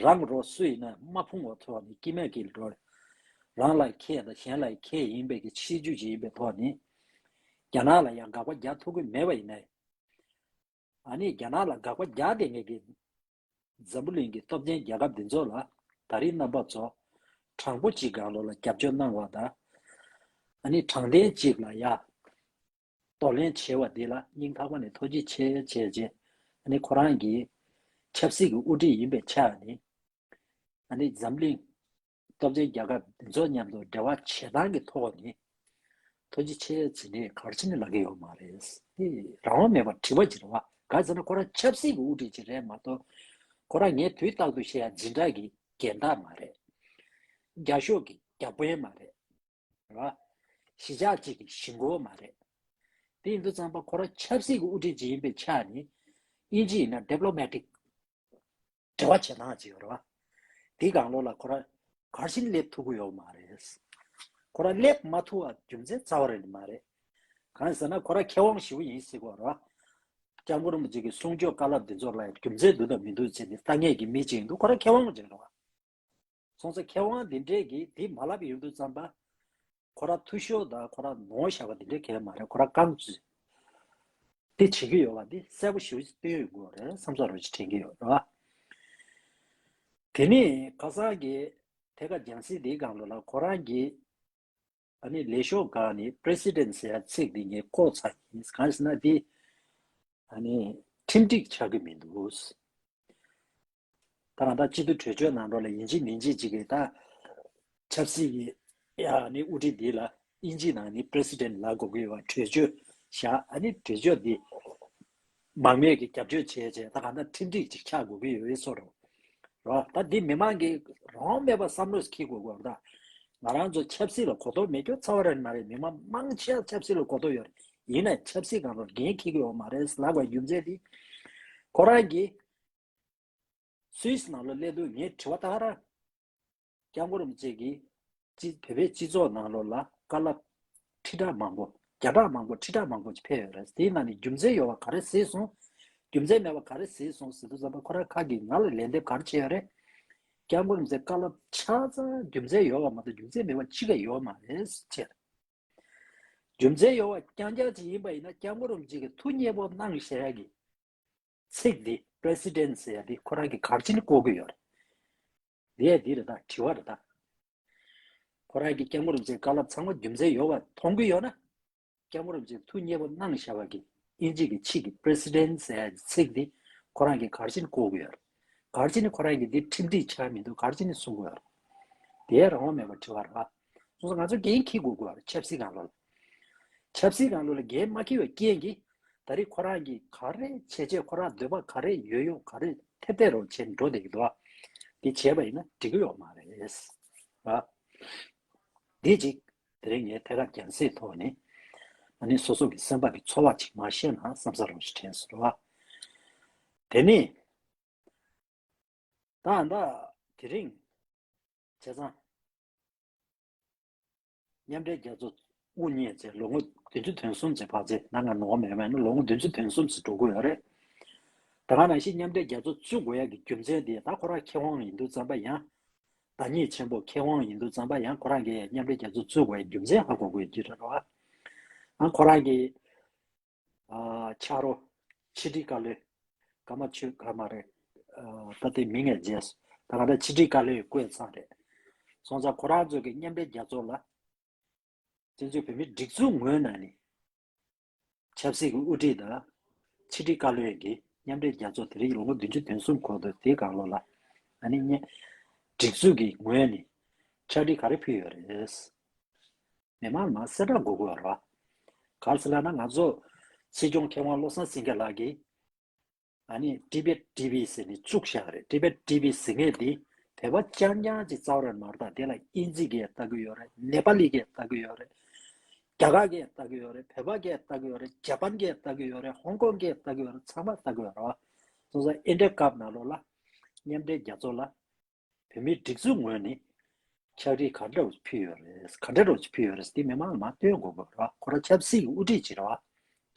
རང་རོགས་སུ་ཡིན་ན་མ་ཕུང་བ་ཐོག་ནས་དཀྱིལ་མ་དཀྱིལ་འགྲོ། རང་ལ་ཁེ་དང་གཞན་ལ་ཁེ་ཡིན་པའི་གི་སྲིད་ཇུས་ཅིག་ཡིན་པའི་ཐོག་ནས་རྒྱ་ནག་ལ་ཡང་དགག་པ་རྒྱག་ཐུབ་ཀྱི་མེད་པ་ཡིན་ན། ཨ་ནི་རྒྱ་ནག་ལ་དགག་པ་རྒྱག་བསྡད་མཁན་གྱི་འཛམ་བུ་གླིང་གི་སྟོབས་ཆེན་རྒྱལ་ཁབ་འདི་ཚོ་ལ་ད་རེས་རྣམ་པ་ཚོ་དྲང་པོ་གཅིག་སྒང་ལོགས་ལ་རྒྱབ་སྐྱོར་གནང་བ་དང་། ཨ་ནི་དྲང་བདེན་གཅིག་ལ་ཡ་གདོང་ལེན་བྱས་པ་འདི་ལ་སྙིང་ཐག་པ་ནས་ཐུགས་རྗེ་ཆེ་བྱས་རྗེས། ཨ་ནི་ཁོ་རང་གི་ཆབ་སྲིད་ཀྱི་དབུ་ཁྲིད་ཡིན་པའི་ཆ་ནས། ཨ་ནི་འཛམ་གླིང་སྟོབས་ཆེན་རྒྱལ་ཁབ་འདི་ཚོ་མཉམ་དུ་འབྲེལ་བ་བྱེད་སྟངས་ཀྱི་ཐོག་ནས་ཐུགས་རྗེ་ཆེ་ཟེར་ནས་ག་རེ་བྱས་ནས་ལབ་ཀྱི་ཡོད་མ་རེད། དེ་རང་དབང་མེད་པར་དྲི་བ་ཅིག་རེད་བ། ག་རེ་ཟེར་ན་ཁོ་རང་ཆབ་སྲིད་ཀྱི་དབུ་ཁྲིད་ཅིག་རེད་མ་གཏོགས། ཁོ་རང་ངས་དུས་རྟག་ཏུ་བཤད་ཡ་འཛིན་གྲྭ་གི་རྒན་བདག་མ་རེད། རྒྱ་ཤོག་གི་རྒྱ་དཔོན་མ་རེད། རེད་བ། གཞིས་ཆགས་གཅིག་གི་གཞིས་འགོ་མ་རེད། དེ་ཡིན་དུས་ཙམ་པ་ཁོ་རང་ཆབ་སྲིད་ཀྱི་དབུ་ཁྲིད་ཅིག་ཡིན་པའི་ཆ་ནས། དབྱིན་ཇི་ཡིན་ན་ཌི་པི་ལོ་མེ་ཊིག་འབྲེལ་བ་བྱེད་སྟངས་ཅིག་ཡོད་རེད་བ། དེའི་སྒང་ལོགས་ལ་ཁོ་རང་གར་ཞིང་སླེབས་ཐུབ་ཀྱི་ཡོད་མ་རེད། ཁོ་རང་སླེབས་མ་ཐུབ་པ་རྒྱུ་མཚན་རྩ་བ་རེད་མ་རེད། གང་ཟེར་ན་ཁོ་རང་མཁས་དབང་ཞེ་པོ་ཡིན་ཟེར་གོ་རེད་བ། སྐྱབས་མགོན་རིན་པོ་ཆེ་གི་གསུང་ཆོས་བཀའ་སློབ་འདི་ཚོ་ལ་རྒྱུ་མཚན་འདུག་དང་མི་འདུག་བྱས་ནས་ལྟ་མཁན་གྱི་མི་ཅིག་ཡིན་དུས་ཁོ་རང་མཁས་དབང་ཅིག་རེད་བ། སོང་ཙང་མཁས་དབང་འདི་འདྲས་ཀྱིས་དེ་མ་ལབ་ཡོང་དུས་ཙམ་པ། ཁོ་རང་འཐུས་ཤོར་དང་ཁོ་རང་ནོར་བཞག་པ་འདི་འདྲས་གང་ཡང་མ་རེད། ཁོ་རང་རྐང་བཙུགས། དེ་བྱེད་ཀྱི་ཡོད་པ་འདི་གསལ་པོ་ཞེ་པོ་ཅིག་སྟོན་ཡོང་གི་ཡོད་རེད་བསམ་ས་རོ་ཅིག་དྲན་གྱི་ཡོད་རེད་བ། དེ་ནས་ཁ་སང་གི་ཐད་ཀར་རྒྱང་སྲིང་འདིའི་སྒང་ལོགས་ལ་ཁོ་རང་གིས་ཨ་ནི་ལས་ཤོག་སྒང་ནས་པི་རེ་སི་ཌེན་ཊི་ཟེར་ཡ་ཚིག་འདི་ངས་བཀོག་ཚར་ཡིན། གང་ཡིན་ཟེར་ན་འདི་ཨ་ནི་ཁྲིམས་སྒྲིག་ཆགས་ཀྱི་མི་འདུག་ད་ང་ད་སྤྱི་འཐུས་གྲོས་ཆོད་ནང་ལོགས་ལ་ཡིན་གཅིག་མིན་གཅིག་ཅིག་གིས་ད་ཆབ་སྲིད་ཀྱི་ཡ་ནི་དབུ་ཁྲིད་འདི་ལ་དབྱིན་ཇི་ནང་ནི་པི་རེ་སི་ཌེན་ཊི་ལབ་དགོས་ཀྱི་ཡོད་པ། གྲོས་ཆོད་བཞག་ཨ་ནི་གྲོས་ཆོད་འདི་མང་མོས་ཀྱི་རྒྱབ་སྐྱོར་བྱས་བྱས་ད་གང་ལྟར་ཁྲིམས་སྒྲིག་ཅིག་ཆགས་དགོས་ཀྱི་ཡོད་པའི་བཟོ་འདྲ་རོ། ད་འདི་མི་མང་གིས་རང་དབང་མེད་པར་བསམ་བློ་འཁྱེར་དགོས་ཀྱི་ཡོད་རེད། ད་ང་རང་ཚོ་ཆབ་སྲིད་ལ་གོ་རྟོགས་མེད་རྒྱུ་རྩ་བ་རང་མ་རེད། མི་མང་མང་ཆེ་བ་ཆབ་སྲིད་ལ་གོ་རྟོགས་ཡོད་རེད། ཡིན་ནའི་ཆབ་སྲིད་སྒང་ལ་འགན་འཁྱེར་གྱི་ཡོད་མ་རེད་ལབ་པའི་རྒྱུ་མཚན་འདི་ཁོ་རང་གིས། སུད་སི་ནང་ལ་སླེབས་དུས་ངས་དྲི་བ་ད་ག་རང་། སྐྱབས་མགོན་རིན་པོ་ཆེ་གིས་སྤྱི་བོད་པའི་སྤྱི་ཚོགས་ནང་ལོགས་ལ་བཀའ་སློབ་ཁྲི་ཕྲག་མང་པོ་བརྒྱ་ཕྲག་མང་པོ་ཁྲི་ཕྲག་མང་པོ་ཅིག་ཕེབས་ཡོད་རེད། དེའི་ནང་ནས་རྒྱུ་མཚན་ཡོད་པ་ག་རེ་གཟིགས་སོང་། རྒྱུ་མཚན་མེད་པ་ག་རེ་གཟིགས་སོང་ཟེར་དུས་ཙམ་པ་ཁོ་རང་ཁ་གིས་ང་ལ་ལན་འདེབས་ག་རེ་བྱས་ཡོད་རེད། སྐྱབས་མགོན་རིན་པོ་ཆེ་བཀའ་སློབ་ཆ་ཚང་རྒྱུ་མཚན་ཡོད་པ་མ་གཏོགས་རྒྱུ་མཚན་མེད་པ་གཅིག་ཀྱང་ཡོད་མ་རེད་ཟེར། རྒྱུ་མཚན་ཡོད་པ་རྐྱང་རྐྱང་ཅིག་ཡིན་པ་ཡིན་ན་སྐྱབས་མགོན་རིན་པོ་ཆེ་གིས་ཐུགས་མཉེས་པོ་གནང་བཞག་ཡ་གི་ཚིག་འདི་པི་རེ་སི་ཌེན་ཊི་ཟེར་ཡ་འདི་ཁོ་རང་གིས་ག་རེ་བྱས་ནས་བཀོག་གི་ཡོད་རེད། འདི་ཡ་འདི་རེད་ད། དྲི་བ་རེད་ད། ཁོ་རང་གིས་སྐྱབས་མགོན་རིན་པོ་ཆེའི་བཀའ་སློབ་ཚང་མ་རྒྱུ་མཚན་ཡོད་པ་མཐོང་གི་ཡོད་ན། སྐྱབས་མགོན་རིན་པོ་ཆེས་ཐུགས་མཉེས་པོ་གནང་བཞག་པ་གི་དབྱིན་ཇི་གི་ཆིག་གི་པི་རེ་སི་ཌེན་ཊི་ཟེར་ཡ་གི་ཚིག་འདི་ཁོ་རང་གིས་ག་རེ་བྱས་ནས་བཀོག་གི་ཡོད་རེད། ག་རེ་བྱས་ནས་ཁོ་རང་གིས་འདི་ཁྲིམས་སྒྲིག་ཆགས་མི་འདུག་ག་རེ་བྱས་ནས་གསུང་གི་ཡོད་རེད། དེ་རང་དབང་མེད་པར་དྲི་བ་རེད་བ། སོང་ཙང་ང་ཚོ་འགན་འཁྱེར་དགོས་ཀྱི་ཡོད་རེད། ཆབ་སྲིད་སྒང་ལོགས་ལ། ཆབ་སྲིད་སྒང་ལོགས་ལ་འགན་མ་འཁྱེར་བའི་རྐྱེན་གྱིས་ད་རེས་ཁོ་རང་གིས་ག་རེ་བྱས་བྱས་ཁོ་རང་འདོད་པ་ག་རེ་ཡོད་ཡོད་ག་རེ་ཐེབས་ཐེབས་རོགས་བྱས་འགྲོ་བསྡད་ཀྱི་འདུག་བ། དེ་བྱས་པ་ཡིན་ན་འགྲིག་གི་ཡོད་མ་རེད། ར། འདི་གཅིག་དེ་རིང་ངས་ཐད་ཀར་རྒྱང་སྲིང་ཐོག་ནས་ཨ་ནི་སོ་སོ་གི་སེམས་པ་གི་ཚོར་བ་ཅིག་མར་བཤད་ན་བསམ་ས་རོགས་ཞེས་དྲན་སོང་བ། དེ་ནས་ད་ད་དེ་རིང་བྱས་ཙང་མཉམ་འབྲེལ་རྒྱལ་ཚོགས་དབུ་བརྙེས་ཚེ་ལོ་ངོ་བདུན་ཅུ་དོན་གསུམ་ཙམ་ཕར་ཚེ་ད་ང་ནོར་བ་མེད་པ་ཡིན་ན་ལོ་ངོ་བདུན་ཅུ་དོན་གསུམ་ཙམ་འགྲོ་གི་ཡོད་རེད། ད་ག་ནང་བཞིན་མཉམ་འབྲེལ་རྒྱལ་ཚོགས་བཙུགས་དགོས་ཡ་གི་རྒྱུ་མཚན་དེ་ད་ཁོ་རང་མཁས་དབང་ཡིན་དུས་ཙམ་པ་ཡང་། བདག་ཉིད་ཆེན་པོ་མཁས་དབང་ཡིན་དུས་ཙམ་པ་ཡང་ཁོ་རང་གིས་མཉམ་འབྲེལ་རྒྱལ་ཚོགས་བཙུགས་དགོས་ཡ་རྒྱུ་མཚན་ཧ་གོ་དགོས་ཀྱི་རེད་བ། ཨ་ཁོ་རང་གིས་ཨ་ཕྱག་རོགས་ཕྱི་དྲིལ་བཀའ་བློན་ཀརྨ་ཆོས་ཀརྨ་རེད། ཨ་ད་ལྟའི་མིང་ཡང་བརྗེད་སོང་། ད་ག་ད་ཕྱི་དྲིལ་བཀའ་བློན་བསྐོས་ཚར་རེད། སོང་ཙང་ཁོ་རང་ཚོ་གིས་མཉམ་འབྲེལ་རྒྱལ་ཚོགས་ལ་བཙན་བྱོལ་བོད་མིའི་སྒྲིག་འཛུགས་ངོས་ནས་ནི་ཆབ་སྲིད་ཀྱི་དབུ་ཁྲིད་དང་ཕྱི་དྲིལ་བཀའ་བློན་གྱིས་མཉམ་འབྲེལ་རྒྱལ་ཚོགས་དེ་རིང་ལོ་ངོ་བདུན་ཅུ་དོན་གསུམ་འཁོར་དུས་དེའི་སྒང་ལོགས་ལ་ཨ་ནི་སྒྲིག་འཛུགས་ཀྱི་ངོས་ནས་ཕྱག་བྲིས་ག་རེ་ཕུལ་ཡོད་རེད། མི་མང་ལ་གསལ་བསྒྲགས་དགོས་ཀྱི་ཡོད་རེད་བ། ག་རེ་ཟེར་ལབ་ན་ང་ཚོ་སྲིད་སྐྱོང་མཁས་དབང་བློ་བཟང་སེང་གེ་ལགས་ཀྱིས་ཨ་ནི་ཊི་བེཊ་ཊི་ཝི་ཟེར་ནས་བཙུགས་བཞག་རེད། ཊི་བེཊ་ཊི་ཝི་ཟེར་མཁན་དེ་བོད་པ་རྐྱང་རྐྱང་ཅིག་རྩ་བ་རང་མ་རེད། ད་དེ་ལ་ཨིན་ཇི་གིས་ལྟ་གི་ཡོད་རེད། ནེ་པ་ལི་གིས་ལྟ་གི་ཡོད་རེད། རྒྱ་གར་གིས་ལྟ་གི་ཡོད་རེད། བོད་པ་གིས་ལྟ་གི་ཡོད་རེད། ཇ་པན་གིས་ལྟ་གི་ཡོད་རེད། ཧོང་ཀོང་གིས་ལྟ་གི་ཡོད་རེད། ཚང་མ་ལྟ་གི་ཡོད་རེད་བ། སོང་ཙང་ཨེ་འདྲའི་སྐབས་ནང་ལོགས་ལ་མཉམ་འབྲེལ་རྒྱལ་ཚོགས་ལ་བོད་མིའི་སྒྲིག་འཛུགས་ངོས་ནས་ཕྱག་བྲིས་ག་འདྲ་བོ་ཕུལ་ཡོད་རེད། ག་འདྲ་བོ་ཕུལ་ཡོད་རེད། དེ་མི་མང་ལ་མར་སྟོན་དགོས་པ་རེད་བ། ཁོ་རང་ཆབ་སྲིད་ཀྱི་དབུ་ཁྲིད་ཅིག་རེད་བ།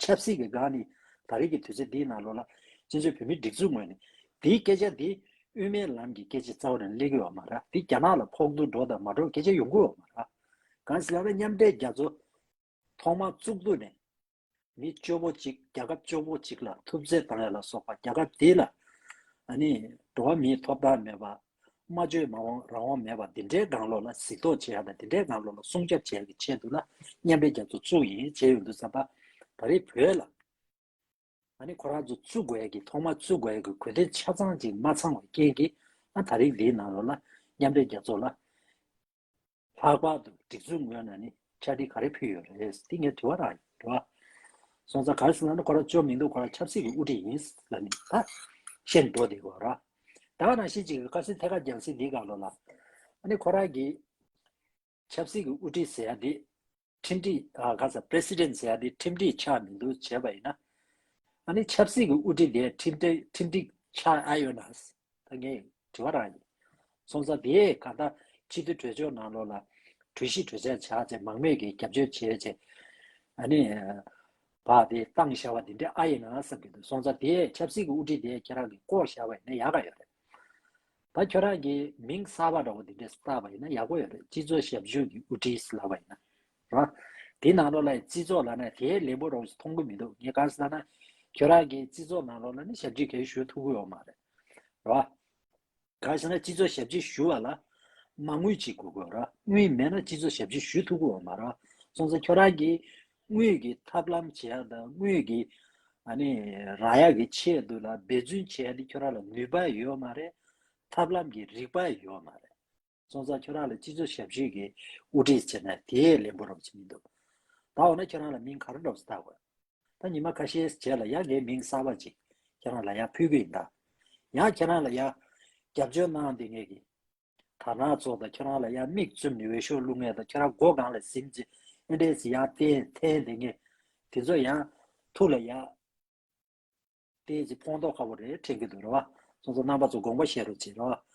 ཆབ་སྲིད་ཀྱི་སྒང་ནས་ད་རེས་ཀྱི་དུས་ཚོད་འདིའི་ནང་ལོགས་ལ་སྤྱི་ཚོགས་བོད་མིའི་སྒྲིག་འཛུགས་ངོས་ནས་དེའི་སྐད་ཆ་འདི་དབུ་མའི་ལམ་གྱི་སྐད་ཆ་རྩ་བ་ནས་སླེབས་ཀྱི་ཡོད་མ་རེད། དེ་རྒྱ་ནག་ལ་ཕོག་ཐུག་འགྲོ་དང་མ་འགྲོ་སྐད་ཆ་ཡོང་གི་ཡོད་མ་རེད། གང་ཟེར་ལབ་ན་མཉམ་འབྲེལ་རྒྱལ་ཚོགས་ཐོག་མར་བཙུགས་དུས་ནས་མི་སྐྱོ་པོ་གཅིག་རྒྱལ་ཁབ་སྐྱོ་པོ་གཅིག་ལ་ཐུབ་ཚོད་བཏང་ཡ་ལ་སོགས་པ་རྒྱལ་ཁབ་དེ་ལ་ཨ་ནི་འགྲོ་བ་མིའི་ཐོབ་ཐང་མེད་པ། སྨྲ་བརྗོད་མ་འོང་རང་དབང་མེད་པ་འདི་འདྲའི་སྒང་ལོགས་ལ་གཟིགས་རྟོག་བྱེད་ཡ་དང་འདི་འདྲའི་སྒང་ལོགས་ལ་སྲུང་སྐྱོབ་བྱེད་ཡ་གི་ཆེད་དུ་ལ་མཉམ་འབྲེལ་རྒྱལ་ཚོགས་བཙུགས་ཡིན་བྱས་ཡོང་དུས་ཙམ་པ་ད་རེས་བོད་ལ་ཨ་ནི་ཁོ་རང་ཚོ་བཙུགས་དགོས་ཡ་གི་ཐོག་མར་བཙུགས་དགོས་ཡ་གི་གོ་དོན་ཆ་ཚང་ཅིག་མ་ཚང་བའི་རྐྱེན་གྱིས་ཨ་ད་རེས་འདིའི་ནང་ལོགས་ལ་མཉམ་འབྲེལ་རྒྱལ་ཚོགས་ལ་ལྷག་པར་དུ་སྒྲིག་འཛུགས་ངོས་ནས་ནི་ཕྱག་བྲིས་ག་རེ་ཕུལ་ཡོད་རེད། འདི་ངས་དྲི་བ་རང་ཡིན་རེད་བ། སོང་ཙང་ག་རེ་ཟེར་ན་ཁོ་རང་ཅོ་མིང་འདུག་ཁོ་རང་ཆབ་སྲིད་ཀྱི་དབུ་ཁྲིད་ཡིན་ལབ་ནས་ད་བཤད་འགྲོ་དེ་གོ་ར། ད་ག་ནང་བཞིན་ཅིག་ཁ་སང་ཐད་ཀར་རྒྱང་སྲིང་འདི་ག་ལོ་ལ། ཨ་ནི་ཁོ་རང་གི་ཆབ་སྲིད་ཀྱི་དབུ་ཁྲིད་ཟེར་ཡ་དེ་ཁྲིམས་སྒྲིག་ཨ་ག་ས་པི་རེ་སི་ཌེན་ཊི་ཟེར་ཡ་དེ་ཁྲིམས་སྒྲིག་ཆགས་མི་འདུག་བྱས་པ་ཡིན་ན། ཨ་ནི་ཆབ་སྲིད་ཀྱི་དབུ་ཁྲིད་དེ་ཁྲིམས་སྒྲིག་ཁྲིམས་སྒྲིག་ཆགས་ཨ་ཡོད་ན། ད་ངས་དྲི་བ་རང་ཡིན། སོང་ཙང་དེ་ག་ད་སྤྱི་འཐུས་གྲོས་ཚོགས་ནང་ལོགས་ལ་གྲོས་གཞི་གྲོས་འཆར་ཆགས་བྱས་མང་མོས་ཀྱིས་རྒྱབ་སྐྱོར་བྱས་བྱས། ཨ་ནི་བག་དེ་བཏང་བཞག་པ་དེ་འདྲ་ཨ་ཡིན་ན་བསམ་གྱི་འདུག་སོང་ཙང་དེ་ཆབ་སྲིད་ཀྱི་དབུ་ཁྲིད་དེ་ཁྱེད་རང་གིས་བསྐོ་བཞག་པ་ཡིན་ན་ཡག་ག་ཡོད་རེད། ད་ཁྱོད་རང་གིས་མིང་གསར་པ་འདྲ་བོ་དེ་འདྲས་བཏགས་པ་ཡིན་ན་ཡག་པོ་ཡོད་རེད། སྤྱི་ཚོགས་ཞབས་ཞུ་གི་དབུ་ཁྲིད་ལབ་པ་ཡིན་ན། རེད་བ། དེ་ནང་ལོགས་ལ་སྤྱི་ཚོགས་ལབ་ན་དེའི་ལན་པོ་འདྲ་བོ་ཞིག་མཐོང་གི་མི་འདུག་ངས་ག་རེ་ཟེར་ན། ཁྱོད་རང་གིས་སྤྱི་ཚོགས་ནང་ལོགས་ལ་ནི་ཞབས་ཕྱི་གང་ཞུ་ཐུབ་ཀྱི་ཡོད་མ་རེད། རེད་བ། ག་རེ་ཟེར་ན་སྤྱི་ཚོགས་ཞབས་ཕྱི་ཞུ་བ་ལ་མ་དངུལ་ཅིག་དགོས་དགོས་རེད། དངུལ་མེད་ན་སྤྱི་ཚོགས་ཞབས་ཕྱི་ཞུ་ཐུབ་ཀྱི་ཡོད་མ་རེད། སོང་ཙང་ཁྱོད་རང་གིས་དངུལ་གྱི་ཐབས་ལམ་བྱེད་ཡ་དང་དངུལ་གྱི་ཨ་ནི་རག་ཡ་གི་ཆེད་དུ་ལ་འབད་བརྩོན་བྱེད་ཡ་དེ་ཁྱོད་རང་ལ་ནུས་པ་ཡོད་མ་རེད། ཐབས་ལམ་གྱི་རིག་པ་ཡོད་མ་རེད། སོང་ཙང་ཁྱོད་རང་ལ་སྤྱི་ཚོགས་ཞབས་ཞུ་གི་དབུ་ཁྲིད་བྱས་ན་དེའི་ལན་པོ་རོབ་ཅིག་མི་འདུག་ད་འོ་ན་ཁྱོད་རང་ལ་མིང་ག་རེ་འདྲ་བོ་ཞིག་བཏགས་དགོས། ད་ཉི་མ་ཁ་ཤས་རྗེས་ལ་ཡང་ངའི་མིང་གསར་པ་ཅིག་ཁྱེད་རང་ལ་ཡང་ཕུལ་གི་ཡིན་ད། ཡང་ཁྱེད་རང་ལ་ཡང་རྒྱབ་སྐྱོར་གནང་དེ་ངས་ཀྱི་དར་ནག་ཚོགས་དང་ཁྱེད་རང་ལ་ཡང་མིག་བཙུམ་ནས་འོས་ཤོག་བླུག་མཁན་དང་ཁྱེད་རང་མགོ་སྒང་ལ་ཟིན་ཅིག་ཨེ་འདྲས་ཡང་བསྟན་འཐེན་དེ་ངས་དེ་ཚོ་ཡང་ཐུགས་ལ་ཡང་བསྟན་ཅིག་ཕོག་མདོག་ཁ་པོ་རེད་དྲན་གྱི་འདུག་རེད་བ། སོང་ཙང་རྣམ་པ་ཚོ་དགོངས་པ་བཞེས་རོགས་བྱེད་རོགས།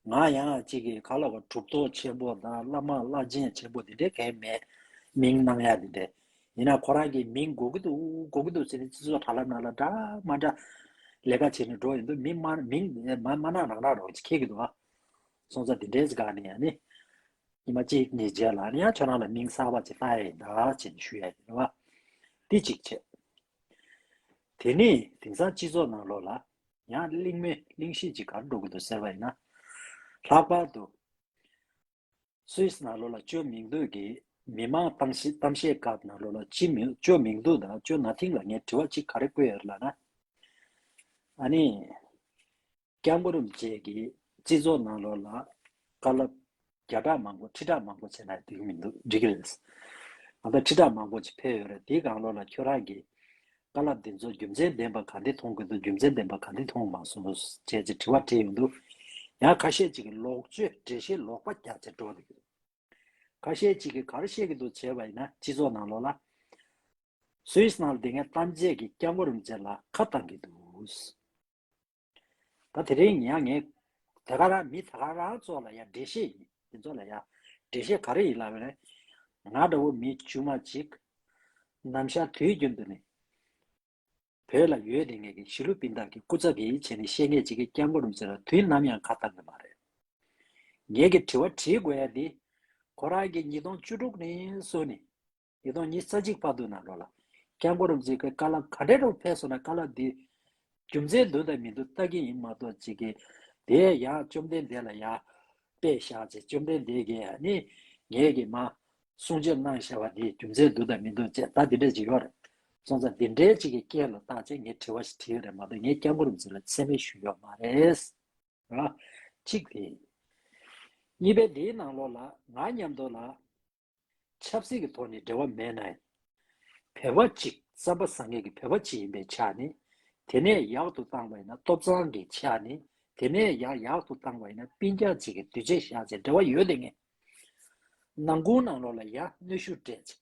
ང་ཡང་གཅིག་གིས་ག་ལ་བ་གྲུབ་ཐོབ་ཆེན་པོ་དང་བླ་མ་བླ་ཆེན་ཆེན་པོ་དེ་འདྲའི་གང་མེད། མིང་གནང་ཡ་དེ་འདྲ། ཡིན་ན་ཁོ་རང་གིས་མིང་དགོས་ཀྱི་འདུག་དགོས་ཀྱི་འདུག་ཟེར་ནས་སྤྱི་ཚོགས་དྲ་ལམ་ནང་ལ་འདྲ་མ་འདྲ་ལས་ཀ་བྱས་ནས་འགྲོ་ཡོང་དུས་མིང་མ་མིང་མ་མ་གནང་རང་གནང་རོགས་ཅིག་ཁེལ་གྱི་འདུག་ཨ། སོང་ཙང་དེ་འདྲའི་སྒང་ནས་ཡང་ནི། ཉི་མ་གཅིག་གཉིས་རྗེས་ལ་ནི་ཡང་ཁྱོད་རང་ལ་མིང་གསར་པ་ཅིག་བཏགས་ཡ་ཡིན་ད་ཅེས་ནས་ཞུ་ཡ་ཡིན་རེད་བ། དེ་གཅིག་བྱས། དེ་ནས་དེང་སང་སྤྱི་ཚོགས་ནང་ལོགས་ལ་ཡང་གླེང་མོལ་གླེང་གཞི་ཅིག་ག་རེ་འགྲོ་གི་འདུག་ཟེར་བ་ཡིན་ན། ལྷག་པར་དུ་སུད་སི་ནང་ལོགས་ལ་ཅོ་མིང་འདུག་གི་མི་མང་གཏམ་བཤད་གཏམ་བཤད་སྐབས་ནང་ལོགས་ལ་ཅི་མི་ཅོ་མིང་འདུག་དང་ཅོ་ན་ཐིང་ལ་ངས་དྲི་བ་གཅིག་ག་རེ་བཀོད་ཡོད་ལབ་ན། ཨ་ནི། སྐྱབས་མགོན་རིན་པོ་ཆེ་གིས་སྤྱི་ཚོགས་ནང་ལོགས་ལ་བཀའ་སློབ་བརྒྱ་ཕྲག་མང་པོ་ཁྲི་ཕྲག་མང་པོ་བྱས་ན་འགྲིག་གི་མི་འདུག་འགྲིག་གི་རེད། ཨ་ད་ཁྲི་ཕྲག་མང་པོ་ཅིག་ཕེབས་ཡོད་རེད། དེའི་སྒང་ལོགས་ལ་ཁྱོད་རང་གིས་བཀའ་སློབ་འདི་ཚོ་རྒྱུ་མཚན་ལྡན་པ་ག་འདྲ་མཐོང་གི་འདུག་རྒྱུ་མཚན་ལྡན་པ་ག་འདྲ་མཐོང་མ་སོང་ཞེས་ཅིག་དྲི་བ་དྲིས་ཡོང་དུས། ཡང་ཁ་ཤས་ཅིག་གིས་ལོག་སྤྱོད་འགྲེལ་བཤད་ལོག་པ་རྒྱག་བྱས་འགྲོ་འདུག་ཁ་ཤས་ཅིག་གིས་ག་རེ་བཤད་ཀྱི་འདུག་བྱས་པ་ཡིན་ན་སྤྱི་ཚོགས་ནང་ལོགས་ལ། སུད་སི་ནང་ལ་བསྡད་མཁན་ཐམས་ཅད་ཀྱིས་སྐྱབས་མགོན་རིན་པོ་ཆེ་ལ་ཁ་བཏང་གི་འདུག་ད་དེ་རིང་ཡང་ངས་དེ་ག་རང་མི་དེ་ག་རང་ཚོ་ལ་ཡང་འགྲེལ་བཤད་ཡིན། དེ་ཚོ་ལ་ཡང་འགྲེལ་བཤད་ག་རེ་ཡིན་ལབ་ན། ང་འདྲ་བོ་མི་དཀྱུས་མ་ཅིག་ནམ་ཞག་དུས་རྒྱུན་དུ་ནས་བོད་ལ་ཡོད་བསྡད་མཁན་གྱི་གཞིས་ལུས་སྤུན་ཟླ་གི་སྐུ་ཚབ་ཡིན་བྱས་ནས་བཤད་མཁན་ཅིག་གིས་སྐྱབས་མགོན་རིན་པོ་ཆེ་ལ་དུས་ནམ་ཡང་ཁ་བཏང་གི་མ་རེད། ངས་ཀྱི་དྲི་བ་དྲིས་དགོས་ཡ་འདི་ཁོ་རང་གིས་ཉིས་སྟོང་བཅུ་དྲུག་ནས་བཟུང་ནས། ཉིས་སྟོང་ཉི་ཤུ་རྩ་གཅིག་བར་དུ་ནང་ལོགས་ལ་སྐྱབས་མགོན་རིན་པོ་ཆེ་གི་བཀའ་སློབ་ག་འདྲ་རུ་ཕེབས་སོང་ན་བཀའ་སློབ་འདི་རྒྱུ་མཚན་འདུག་དང་མི་འདུག་ལྟ་གི་ཡིན་མ་གཏོགས་ཅིག་གི་དེ་ཡང་བཅོམ་ལྡན་འདས་ལ་ཡང་དཔེ་བཞག་ཅིག་བཅོམ་ལྡན་འདས་ཀྱིས་ནི་ངས་ཀྱི་མ་གསུང་ཆོས་གནང་བཞག་པ་འདི་རྒྱུ་མཚན་འདུག་དང་མི་འདུག་ཅེས་ད་འདི་འདྲ་ཅིག་ཡོད་རེད། སོང་ཙང་འདི་འདྲའི་ཅིག་གི་སྐད་ལ་བཏགས་ཅིག་ངས་དྲི་བ་ཞིག་དྲིས་ཡོད་རེད་མ་གཏོགས་ངས་སྐྱབས་མགོན་རིན་པོ་ཆེ་ལ་མཚན་སྨད་ཞུས་ཡོད་མ་རེད། ར། གཅིག་དེ། གཉིས་པའི་འདིའི་ནང་ལོགས་ལ་ང་མཉམ་དུ་ལ་ཆབ་སྲིད་ཀྱི་ཐོག་ནས་འབྲེལ་བ་མེད་ན་ཡང་། བོད་པ་གཅིག་རྩམ་པ་ཟ་མཁན་གྱི་བོད་པ་གཅིག་ཡིན་པའི་ཆ་ནས་དེ་ནས་ཡག་ཏུ་བཏང་བ་ཡིན་ན་སྟོབས་གཙང་གི་ཆ་ནས་དེ་ནས་ཡང་ཡག་ཏུ་བཏང་བ་ཡིན་ན་སྤུན་ཀྱག་གཅིག་གི་འདུས་བྱས་བཞག་ཚེ་འབྲེལ་བ་ཡོད་དེ་ངས་ནང་ཁུལ་ནང་ལོགས་ལ་ཡང་གནོན་ཤུགས་སྤྲད་ཚེ།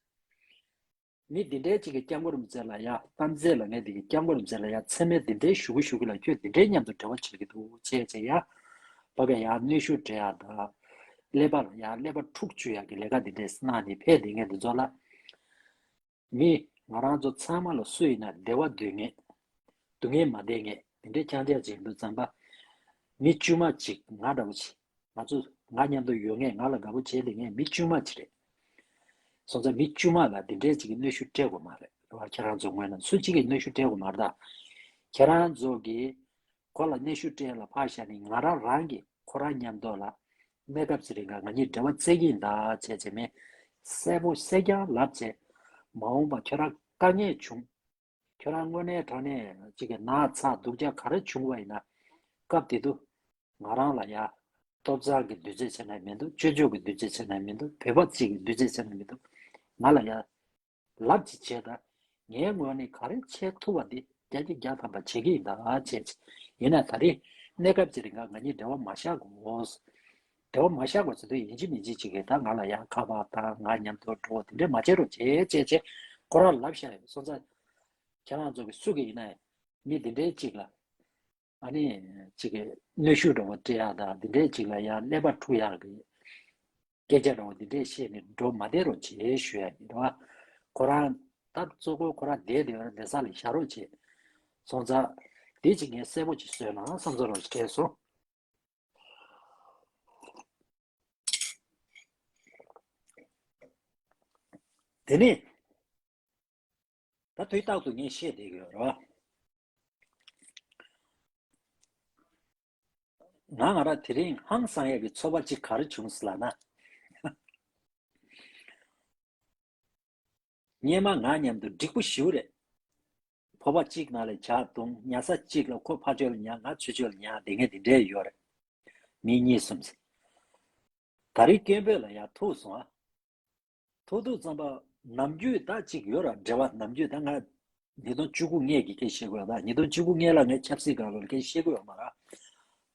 མི་འདི་འདྲའི་གཅིག་གིས་སྐྱབས་མགོན་རིན་པོ་ཆེ་ལ་ཡ་གཏམ་ཚེ་ལ་ངས་འདི་གི་སྐྱབས་མགོན་རིན་པོ་ཆེ་ལ་ཡ་མཚན་སྨད་འདི་འདྲའི་ཞུ་གི་ཞུ་གི་ལ་ཁྱོད་འདི་འདྲའི་མཉམ་དུ་འབྲེལ་བ་བྱེད་ཀྱི་འདུག་བྱས་བྱས་ཡ། ཕ་གི་ཡ་གནོན་ཤུགས་སྤྲད་ཡ་དང་། ཀླད་པ་ལ་ཡ་ཀླད་པ་འཁྲུག་བཅུག་ཡ་གི་ལས་ཀ་འདི་འདྲས་གནང་ནས་ཕེབས་བསྡད་མཁན་འདི་ཚོ་ལ། མི་ང་རང་ཚོ་ཚང་མ་ལ་སུ་ཡིན་ན་བདེ་བ་འདོད་མཁན། སྡུག་བསྔལ་མ་བདེ་མཁན་འདི་འདྲའི་རྐྱང་རྐྱང་ཅིག་འདུག་བསམ་པ། མི་དཀྱུས་མ་ཅིག་ང་འདྲ་བོ་ཅིག་ང་ཚོ་ང་མཉམ་དུ་ཡོད་མཁན་ང་ལ་དགའ་པོ་བྱེད་ལས་མཁན་མི་དཀྱུས་མ་ཅིག་རེད། སོང་ཙང་མི་དཀྱུས་མ་ལ་འདི་འདྲའི་ཅིག་གི་གནོན་ཤུགས་སྤྲད་དགོས་མ་རེད་རེད་བ། ཁྱེད་རང་ཚོ་ངོས་ནས་སུ་གཅིག་གིས་གནོན་ཤུགས་སྤྲད་དགོས་མ་རེད་ད། ཁྱེད་རང་ཚོ་གིས་ཁོ་ལ་གནོན་ཤུགས་སྤྲད་ལ་ཕར་བཞག་ནས་ང་རང་རང་གིས་ཁོ་རང་མཉམ་དུ་ལ་གནས་སྐབས་ཚེ་རིང་ག་ང་གཉིས་འབྲེལ་བ་བཙལ་གྱི་ཡིན་ད་བྱས་བྱས་མེད། གསལ་པོ་གསལ་རྐྱང་ལབ་བྱས། མ་འོངས་པ་ཁྱོད་རང་དཀའ་ངལ་བྱུང་། ཁྱོད་རང་དངོས་གནས་དྲང་གནས་ཅིག་གི་ན་ཚ་སྡུག་ཅག་ག་རེ་བྱུང་བ་ཡིན་ན། སྐབས་དེ་དུས་ང་རང་ལ་ཡ་སྟོབས་གཙང་གི་འདུས་ཚད་བྱས་ན་མི་འདུག་སྤྱོད་ཕྱོགས་ཀྱི་འདུས་ཚད་བྱས་ན་མི་འདུག་བོད་པ་གཅིག་གི་འདུས་ཚད་བྱས་ན་མི་འདུག་ང་ལ་ཡ་ལབ་ཅིག་བྱས་ད། ངའི་ངོས་ནས་ག་རེ་བྱེད་ཐུབ་པ་འདི་བརྒྱ་ཆ་བརྒྱ་ཐམ་པ་བྱེད་ཀྱི་ཡིན་ད་བྱས། ཡིན་ན་ད་རེས་གནས་སྐབས་ཅིག་རིང་ང་ང་གཉིས་འབྲེལ་བ་མ་བཞག་དགོས། འབྲེལ་བ་མ་བཞག་དགོས་ཟེར་དུས་ཡིན་གཅིག་མིན་གཅིག་ཅིག་གིས་ད་ང་ལ་ཡང་ཁ་པར་བཏང་། ང་མཉམ་དུ་འགྲོ། དེ་འདྲས་མ་བྱེད་རོགས་བྱེད་བྱས་བྱས་ཁོ་རང་ལབ་བཞག་ཡོད། སོང་ཙང་ཁྱེད་རང་ཚོ་གི་སུ་གི་ཡིན་ན་ཡང་མི་འདི་འདྲའི་གཅིག་ལ། ཨ་ནི་གཅིག་གི་གནོན་ཤུགས་འདྲ་བོ་སྤྲད་ཡག་དང་འདི་འདྲའི་གཅིག་ལ་ཡང་ཀླད་པ་འཁྲུག་ཡག་གི་སྐད་ཆ་འདྲ་བོ་འདི་འདྲས་བཤད་ནས་འགྲོ་མ་བསྡད་རོགས་བྱེད་ཞུ་ཡ་ཡིན་རེད་བ། ཁོ་རང་ད་གཙོ་བོ་ཁོ་རང་བསྡད་བསྡད་པའི་བསྡད་ས་ལ་བཞག་རོགས་བྱེད། སོང་ཙང་དེ་གཅིག་ངས་གསལ་པོ་ཅིག་བཟོས་ན་བསམ་ཚོར་རོགས་ཅིག་སྤྲད་སོང་། དེ་ནས་ད་དུས་རྟག་ཏུ་ངས་བཤད་བསྡད་ཀྱི་ཡོད་རེད་བ། ང་ང་རང་དེ་རིང་ཧང་སང་ཡག་གི་ཚོར་བ་ཅིག་ག་རེ་བྱུང་སོང་ལབ་ན། སྔོན་མ་ང་མཉམ་དུ་འགྲིག་པོ་ཞེ་པོ་རེད། ཕོར་པ་གཅིག་ནང་ལ་ཇ་བཏུང་། ཉལ་ས་གཅིག་ལ་ཁོ་ཕར་ཕྱོགས་ལ་ཉལ། ང་ཚུར་ཕྱོགས་ལ་ཉལ། དེ་ངས་དེ་འདྲས་ཡོད་རེད། མི་གཉིས་གསུམ་ཟེར། ད་རེས་སྐད་འབོད་ལ་ཡར་ཐུག་སོང་ཨ། ཐུག་ཐུག་ཙམ་པ་ནམ་རྒྱུན་ད་གཅིག་ཡོད་ར། འབྲེལ་བ་ནམ་རྒྱུན་ད་ང་ཉིས་སྟོང་བཅུ་དགུ་སྔས་ཀྱི་སྐད་བཤད་དགོས་ཡོད་ད། ཉིས་སྟོང་བཅུ་དགུ་སྔས་ལ་ངས་ཆབ་སྲིད་སྒང་ལ་སྐད་བཤད་དགོས་ཡོད་མ་ར།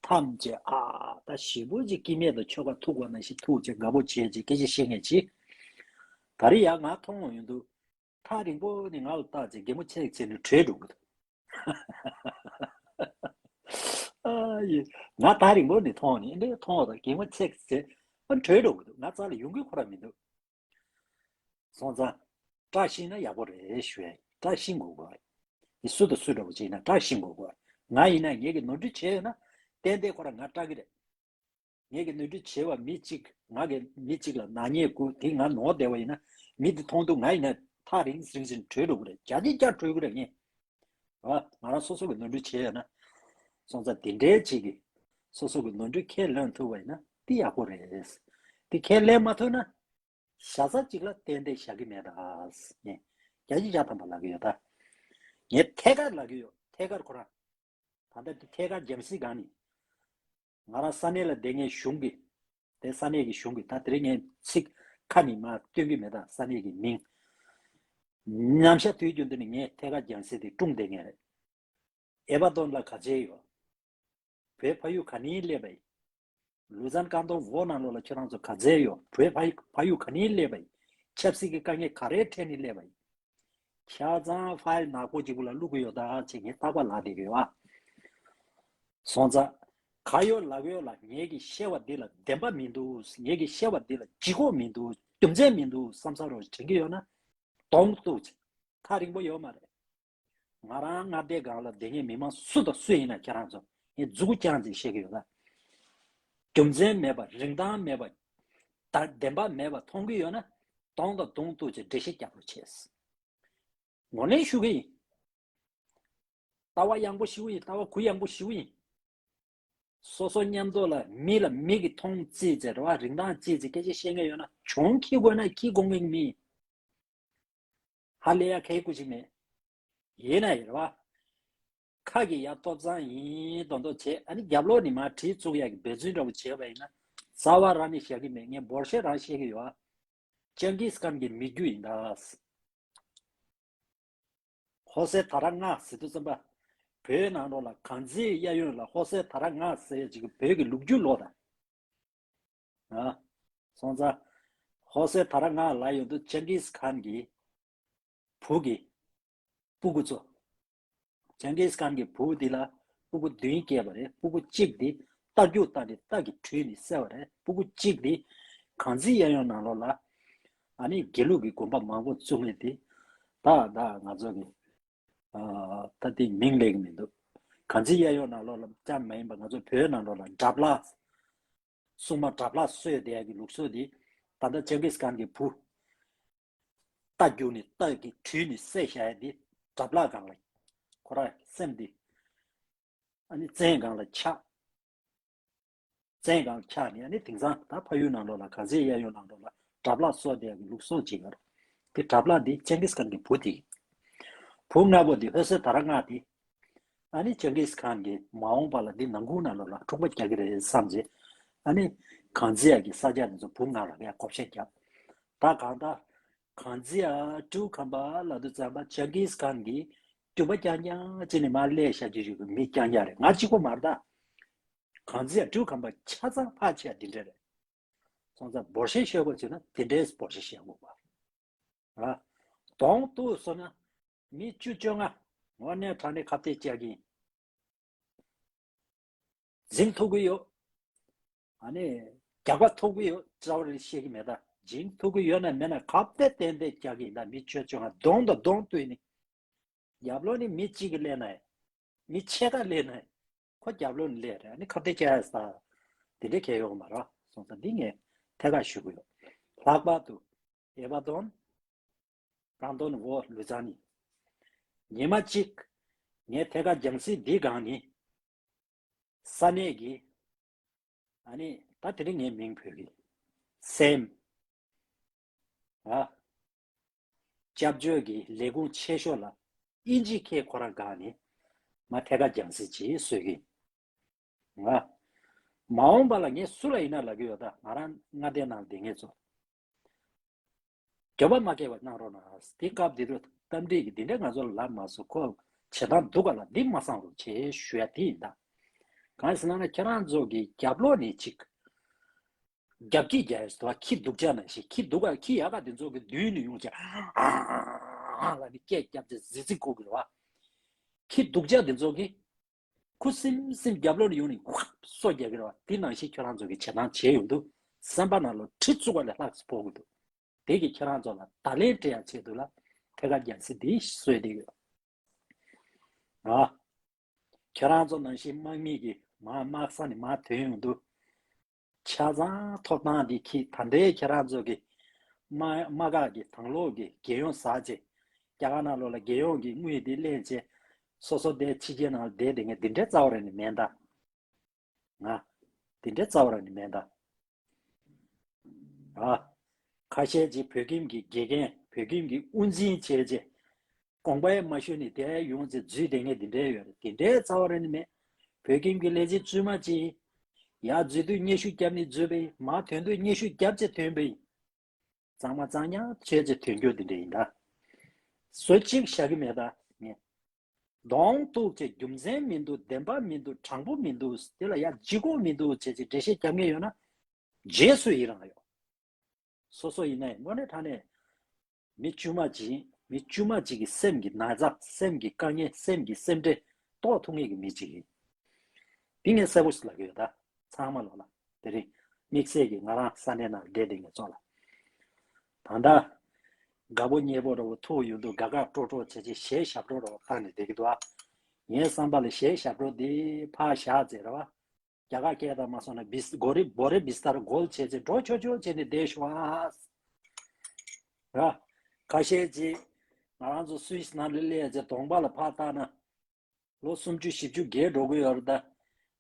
ཐམས་ཅད་ཨ་ད་ཞེ་པོ་ཅིག་སྐྱེ་དམན་དང་ཆོལ་ཁ་ཐུག་པ་ནང་བཞིན་ཐུག་བྱས་དགའ་པོ་བྱས་བྱས་སྐད་ཆ་བཤད་མཁན་ཅིག་ད་རེས་ཡར་ང་མཐོང་འོང་ཡོང་དུས། ཐག་རིང་པོ་ནས་ང་ལ་བལྟས་བྱས་གད་མོ་ཆེ་བྱས་ནས་བྲོས་འགྲོ་གི་འདུག་ཨ་ཡེ། ང་ཐག་རིང་པོ་ནས་མཐོང་ནས་འདི་མཐོང་བ་དང་གད་མོ་ཆེ་བྱས་ཨ་བྲོས་འགྲོ་གི་འདུག་ང་རྩ་ལ་ཡོང་གི་ཁོ་རང་མི་འདུག་སོང་ཙང་། བཀྲ་ཤིས་ན་ཡག་པོ་རེད་ཞུ་ཡ་ཡིན། བཀྲ་ཤིས་དགོས་གོ། ཡིན་སུ་དང་སུ་འདྲ་པོ་ཅིག་ཡིན་ན་བཀྲ་ཤིས་དགོས་གོ། ང་ཡིན་ན་ངེད་ཀྱི་ནོར་འཁྲུལ་བྱས་ཡོད་ན། ཏན་ཏན་ཁོ་རང་ང་སྐྲག་གི་རེད། ངེད་ཀྱི་ནོར་འཁྲུལ་བྱས་པ་མི་གཅིག་ང་གི་མི་གཅིག་ལ་ནག་ཉེས་བསྐུར་དེ་ང་ནོར་བསྡད་པ་ཡིན་ན། མི་དེ་མཐོང་དུས་ང་ཡིན་ན་ཐག་རིང་རིང་ཞིག་བྲོས་འགྲོ་གི་རེད། བརྒྱ་ཆ་བརྒྱ་བྲོས་གི་རེད་ངས། ཨ། ང་རང་སོ་སོ་གི་ནོར་འཁྲུལ་བྱས་ཡོད་ན། སོང་ཙང་དེ་འདྲའི་ཅིག་གིས་སོ་སོ་གི་ནོར་འཁྲུལ་ཁས་ལེན་ཐུབ་པ་ཡིན་ན་དེ་ཡག་པོ་རེད། དེ་ཁས་ལེན་མ་ཐུབ་ན། བཞག་ས་གཅིག་ལ་ཏན་ཏན་བཞག་གི་མེད་ད། ངས་བརྒྱ་ཆ་བརྒྱ་ཐམ་པ་ལབ་ཀྱི་ཡོད་ད། ངས་ཐད་ཀར་ལབ་ཀྱི་ཡོད། ཐད་ཀར་ཁོ་རང་། ད་ལྟ་དེ་ཐད་ཀར་རྒྱང་སྲིང་སྒང་ནས། ང་རང་ས་གནས་ལ་བསྡད་མཁན་གཞུང་གི། དེ་ས་གནས་ཀྱི་གཞུང་གི་ད་དེ་རིང་ངས་ཚིག་ཁ་ནས་མར་སྟོན་གྱི་མེད་ད། ས་གནས་ཀྱི་མིང་། ཉམས་ཞག་དུས་རྒྱུན་དུ་ནི་ངས་ཐད་ཀར་རྒྱང་སྲིང་དེ་སྲུང་བསྡད་མཁན་རེད། ཨེ་བ་དོན་ལ་ག་ཚད་ཡོད། བོད་ཕ་ཡུལ་ག་ནས་སླེབས་པ་ཡིན། ལུ་ཛན་ཀ་ཏོ་འོག་ནང་ལོགས་ལ་ཁྱོད་རང་ཚོ་ག་ཚད་ཡོད། བོད་ཕ་ཡུལ་ཕ་ཡུལ་ག་ནས་སླེབས་པ་ཡིན། ཆབ་སྲིད་ཀྱི་དཀའ་ངལ་ག་རེའི་འཕྲད་ནས་སླེབས་པ་ཡིན། ཆ་ཚང་ཕ་ཡིལ་ནག་པོ་གཅིག་པུ་ལ་བླུག་གི་ཡོད་ད་ཅེས་ངས་རྟག་པར་ལབ་བསྡད་ཀྱི་ཡོད་ཨ། སོང་ཙང་། ག་ཡོད་ལབ་ཡོད་ལ་ངེད་ཀྱིས་བཤད་པ་འདི་ལ་བདེན་པ་མི་འདུག་ངེད་ཀྱིས་བཤད་པ་འདི་ལ་ལྗིད་ཁོག་མི་འདུག་རྒྱུ་མཚན་མི་འདུག་བསམ་ས་རོགས་དྲན་གྱི་ཡོད་ན། གདོང་གཏུག་ཅིག་ཐག་རིང་པོ་ཡོད་མ་རེད། ང་རང་མངའ་སྡེ་སྒང་ལ་བསྡད་མཁན་མི་མང་སུ་དང་སུ་ཡིན་ན་ཁྱེད་རང་ཚོ་ངས་མཛུ་གུ་རྐྱང་ཅིག་བཤད་ཀྱི་ཡོད་ལ། རྒྱུ་མཚན་མེད་པ་རིན་ཐང་མེད་པ། ད་བདེན་པ་མེད་པ་མཐོང་གི་ཡོད་ན། གདོང་དང་གདོང་གཏུག་ཅིག་འགྲེལ་བཤད་རྒྱག་རོགས་བྱས། ངོ་ལེན་ཞུ་གི་ཡིན། ལྟ་བ་ཡངས་པོ་ཞིག་ཡིན། ལྟ་བ་གུ་ཡངས་པོ་ཞིག་ཡིན། སོ་སོ་མཉམ་དུ་ལ་མི་ལ་མི་གིས་མཐོང་རྩིས་བྱས་རེད་བ། རིན་ཐང་རྩིས་བྱས་སྐད་ཆ་བཤད་མཁན་ཡོད་ན་གྱོང་ཁྱེར་དགོས་ན་ཁྱེར་དགོས་མཁན་མི་ཡིན། ཧ་ལས་ཡ་ཁའི་སྐུ་ཅིག་མེད། ཡིན་ན་ཡིན་རེད་བ། ཁ་གི་ཡ་ཏོབ་ཙང་ཡིན་མདོག་མདོག་བྱས། ཨ་ནི་རྒྱབ་ལོགས་ནས་མར་གྲི་བཙུགས་ཡ་གི་འབད་བརྩོན་འདྲ་བོ་བྱས་པ་ཡིན་ན། རྩ་བ་རང་ནས་བཞག་གི་མེད། ངས་འབོར་ཤེས་རང་བཤད་གི་ཡོད་ཨ། ཅང་གིས་ཁཱན་གྱི་མི་རྒྱུད་ཡིན་ད། ཧོ་སེ་ད་ར་ང་ཟེར་དུས་ཙམ་པ། བོད་ནང་ལོགས་ལ་གངས་རྩེའི་གཡས་གཡོན་ལ་ཧོ་སེ་ད་ར་ང་ཟེར་ཡ་ཅིག་གི་བོད་ཀྱི་ལོ་རྒྱུས་ལོགས་དང་། ཨ། སོང་ཙང་། ཧོ་སེ་ད་ར་ང་ལབ་ཡོང་དུས་ཅང་གིས་ཁཱན་གྱི་བུ་གི་སྤུ་གུ་ཚོ། ཅང་གིས་ཁཱན་གྱི་བུ་འདི་ལ་སྤུ་གུ་བདུན་སྐྱེས་པ་རེད། སྤུ་གུ་གཅིག་འདི་རྟ་རྒྱུག་བཏང་ནས་རྟ་གིས་དྲུད་ནས་བསད་པ་རེད། སྤུ་གུ་གཅིག་འདི་གངས་རྩེའི་གཡས་གཡོན་ནང་ལོགས་ལ་ཨ་ནི་དགེ་ལུགས་ཀྱི་དགོན་པ་མང་པོ་བཙུགས་ནས་དེ་ད་ད་ང་ཚོ་གི་ཨ་ད་དེ་མིང་ལེགས་མི་འདུག་གངས་རྩེའི་གཡས་གཡོན་ནང་ལོགས་ལ་ཅང་མ་ཡིན་པ་ང་ཚོ་བོད་ནང་ལོགས་ལ་དགྲ་ལྷ། སྲུང་མ་དགྲ་ལྷ་གསོལ་བསྡད་ཡ་གི་ལུགས་སྲོལ་དེ། ད་ལྟ་ཅང་གིས་ཁཱན་གྱི་བུ། རྟ་རྒྱུག་ནས་རྟ་གིས་དྲུད་ནས་བསད་བཞག་ཡ་དེ། དགྲ་ལྷ་སྒང་ལ། ཁོ་ར་སེམས་དེ། ཨ་ནི་བཙན་སྒང་ལ་ཆགས། བཙན་སྒང་ལ་ཆགས་ནས་ཨ་ནི་དེང་སང་ད་ཕ་ཡུལ་ནང་ལོགས་ལ་གངས་རྩེའི་གཡས་གཡོན་ནང་ལོགས་ལ་དགྲ་ལྷ་གསོལ་བསྡད་ཡ་གི་ལུགས་སྲོལ་ཅིག་ཡོད་རེད། དེ་དགྲ་ལྷ་དེ་ཅང་གིས་ཁཱན་གྱི་བུ་དེ། བུ་ལྔ་པོ་དེ་ཧོ་སེ་ད་ར་ང་དེ། ཨ་ནི་ཅང་གིས་ཁཱན་གྱིས་མ་འོངས་པ་ལ་འདི་ནང་ཁུལ་ནང་ལོགས་ལ་འཁྲུག་པ་རྒྱག་གི་རེད་བསམ་རྗེས། ཨ་ནི་གངས་རྩེ་ཡ་གི་ས་ཆ་དེ་ཚོ་བུ་ལྔ་ལ་ཡ་བགོ་བཤའ་བརྒྱབ། ད་གང་ལྟར་ གང་ཟེ་ཡ་ཀྲུའུ་ཁམས་པ་ལབ་དུས་ཙམ་པ་ཅང་གིས་ཁཱན་གྱི་སྤྲུལ་པ་རྐྱང་རྐྱང་ཅིག་ནས་མར་སླེབས་བཞག་རྒྱུ་ཞིག་མི་རྐྱང་རྐྱང་རེད། ང་གཅིག་པོ་མ་རེད་ད། གང་ཟེ་ཡ་ཀྲུའུ་ཁམས་པ་ཆ་ཚང་ཕལ་ཆེར་འདི་འདྲ་རེད། སོང་ཙང་འབོར་ཆེན་བཤད་དགོས་བྱུང་ན་དེ་འདྲའི་འབོར་ཆེན་བཤད་དགོས་པ། ཨ། གདོང་གཏུགས་སོང་ན་མི་བཅུ་བཅོ་ལྔ་དངོས་གནས་དྲང་གནས་ཁ་གཏད་བཅག་གིན། འཛིང་ཐུབ་ཀྱི་ཡོད། ཨ་ནི་རྒྱག་པ་ཐུབ་ཀྱི་ཡོད་རྩ་བ་རེ་བཤད་ཀྱི་མེད་ད། འཛིང་ཐུབ་ཀྱི་ཡོད་ན་མེད་ན་ཁ་གཏད་ཏན་ཏན་བཅག་གིན་ད། མི་བཅུ་བཅོ་ལྔ་གདོང་དང་གདོང་གཏུགས་ནི། རྒྱབ་ལོགས་ནི་མི་གཅིག་གིས་སླེབས་ན་ཡང་། མི་ཕྱེད་ཀ་སླེབས་ན་ཡང་། ཁོ་རྒྱབ་ལོགས་ནས་སླེབས་རེད། ཨ་ནི་ཁ་གཏད་བཅག་ཡ་ས། དེ་འདྲའི་ཁྱད་ཡོད་མ་རེད། སོང་ཙང་འདི་ངས་ཐད་ཀར་ཞུ་གི་ཡོད། ལྷག་པར་དུ་ཨེ་བ་དོན་རང་དོན་འོ་ལུས་རྩ་ནི། ཉི་མ་གཅིག་ངས་ཐད་ཀར་རྒྱང་སྲིང་འདི་སྒང་ནས་ས་གནས་ཀྱི། ཨ་ནི་ད་དེ་རིང་ངའི་མིང་བོས་གི། སེམས། ཨ། སྐྱབས་བཅོལ་གྱི་ལས་ཁུངས་ཆེ་ཤོས་ལ་དབྱིན་ཇི་མཁས་ཁོ་རང་སྒང་ནས་མར་ཐད་ཀར་རྒྱང་སྲིང་ཅིག་བཟོས་གི། ཨ། མ་འོངས་པ་ལ་ངས་སུ་ལ་ཡིན་ན་ལབ་གི་ཡོད་ད། ང་རང་མངའ་སྡེའི་ནང་ལ་བསྡད་མཁན་ཚོ། འགྱོད་པ་མ་སྐྱེ་བ་གནང་རོགས་གནང་། དེ་སྐབས་དེ་དུས་རྟ་མགྲིན་གྱིས་འདི་འདྲའི་ང་ཚོ་ལ་ལབ་མ་སོང་། ཁོ་བྱེད་སྟངས་སྡུག་ག་ལ་འདི་མ་གསང་རོགས་བྱེད་ཞུ་ཡ་དེ་ཡིན་ད། གང་ཡིན་ཟེར་ན་ཁྱེད་རང་ཚོ་གི་རྒྱབ་ལོགས་ནས་ཅིག་རྒྱབ་ཁྱི་རྒྱག་ཡ་ཟེར་བ། ཁྱི་སྡུག་ཅག་ནང་བཞིན། ཁྱི་སྡུག་ག་ཁྱི་ཡག་ག་དེ་ཚོ་གི་མདུན་ནས་ཡོང་བྱས་ཨ་ཨ་ཨ་ཨ་ལབ་ནས་སྐད་རྒྱབ་བྱས་གཟི་བརྗིད་ཁུག་གི་རེད་བ། ཁྱི་སྡུག་ཅག་དེ་ཚོ་གི་ཁུ་སིམ་སིམ་རྒྱབ་ལོགས་ནས་ཡོང་ནས་ཝག་སོ་རྒྱག་གི་རེད་བ། དེ་ནང་བཞིན་ཁྱོད་རང་ཚོ་གི་བྱེད་སྟངས་བྱས་ཡོང་དུས་སེམས་པ་ནང་ལ་གྲི་བཙུགས་པ་ལས་ལྷག་ཙམ་ཕོག་གི་འདུག་དེ་གིས་ཁྱེད་རང་ཚོ་ལ་བརྡ་ལན་སྤྲད་ཡ་ཆེད་དུ་ལ་ཐད་ཀར་རྒྱང་སྲིང་འདི་བཟོས་བསྡད་ཡོད། ཨ། ཁྱེད་རང་ཚོ་ནང་བཞིན་དམག་མི་གིས་མར་དམག་ས་ནས་མར་ཐོན་ཡོང་དུས། ཆ་ཚང་ཐོབ་ཐང་འདི་ཁྱི་ད་ལྟའི་ཁྱེད་རང་ཚོ་གི་དམག་དམག་སྒར་གྱི་དང་ལོག་གི་རྒྱལ་ཡོངས་ཟ་བྱས། རྒྱ་གར་ནང་ལོགས་ལ་རྒྱལ་ཡོངས་ཀྱི་དངུལ་འདི་ལེན་བྱས། སོ་སོ་དེ་ཕྱི་རྒྱལ་ནང་ལ་བསྡད་བསྡད་མཁན་འདི་འདྲའི་རྩ་བ་རང་ནས་མེད་ད། ང་། དེ་འདྲའི་རྩ་བ་རང་ནས་མེད་ད། ཨ། ཁ་ཤས་ཀྱིས་བོད་ཁྱིམ་གྱི་དགེ་རྒན། བོད་ཁྱིམ་གྱི་དབུ་འཛིན་བྱས་རྗེས། དགོངས་པ་ཡང་མ་ཞུས་ནས་དེ་ཡོང་ཚེ་འཛུལ་བསྡད་མཁན་དེ་འདྲའི་ཡོད་རེད། དེ་འདྲའི་རྩ་བ་རང་ནས་མེད། བོད་ཁྱིམ་གྱི་ལས་བྱེད་དཀྱུས་མ་ཅིག་ཡར་འཛུལ་དུས་སྙན་ཞུ་བརྒྱབ་ནས་འཛུལ་བ་ཡིན། མར་ཐོན་དུས་སྙན་ཞུ་བརྒྱབ་བྱས་ཐོན་པ་ཡིན། གཙང་མ་གཙང་རྐྱང་བྱས་བྱས་ཐོན་རྒྱུ་དེ་འདྲ་ཡིན་ད། བཟོ་གཅིག་བཞག་གི་མེད་ད་ངས། གདོང་གཏུགས་བྱས་རྒྱུ་མཚན་མི་འདུག་བདེན་པ་མི་འདུག་དྲང་པོ་མི་འདུག་དེ་ལ་ཡ་ལྗིད་ཁོག་མི་འདུག་བྱས་བྱས་འགྲེལ་བཤད་རྒྱབ་མཁན་ཡོད་ན། རྗེས་སུ་ཡི་རང་ཡོད། སོ་སོ་ཡིན་ན་ཡང་དངོས་གནས་དྲང་གནས་མི་དཀྱུས་མ་ཅིག་ཡིན། མི་དཀྱུས་མ་ཅིག་གི་སེམས་ཀྱི་ན་ཚ། སེམས་ཀྱི་དཀའ་ངལ། སེམས་ཀྱི་སེམས་ཁྲལ་རྟོགས་ཐུབ་མཁན་གྱི་མི་ཅིག་ཡིན། འདི་ངས་གསལ་པོ་ཞིག་ལབ་ཀྱི་ཡོད་ད། ཚང་མ་ལོག་ལ། དེ་རིང་དམིགས་བསལ་གྱིས་ང་རང་ས་གནས་ནང་བསྡད་བསྡད་མཁན་ཚོ་ལ། ད་ལྟ་དགའ་པོ་ཉེ་པོ་འདྲ་བོ་ཐུག་ཡོང་དུས་དགའ་དགའ་སྤྲོ་སྤྲོ་བྱས་བྱས་གཞས་ཞབས་བྲོ་འདྲ་བོ་བཏང་ནས་བསྡད་ཀྱི་འདུག་ཨ། ངའི་བསམ་པ་ལ་གཞས་ཞབས་བྲོ་འདི་ཕར་བཞག་ཟེར་ར་བ། རྒྱ་གར་སྐད་དང་མ་སོང་ན་བིས་གོ་རི་བོ་རི་བིས་ཏར་གོལ་བྱས་བྱས་འགྲོ་ཆོག་ཆོག་བྱས་ནས་བསྡད་ཤོག་ཨ། ར། ཁ་ཤས་ཀྱིས་ང་རང་ཚོ་སུད་སི་ནང་ལ་སླེབས་བྱས་གདོང་པ་ལ་ཕར་བལྟས་ན། ལོ་སུམ་ཅུ་བཞི་བཅུ་བརྒལ་འགྲོ་གི་ཡོད་རེད་ད།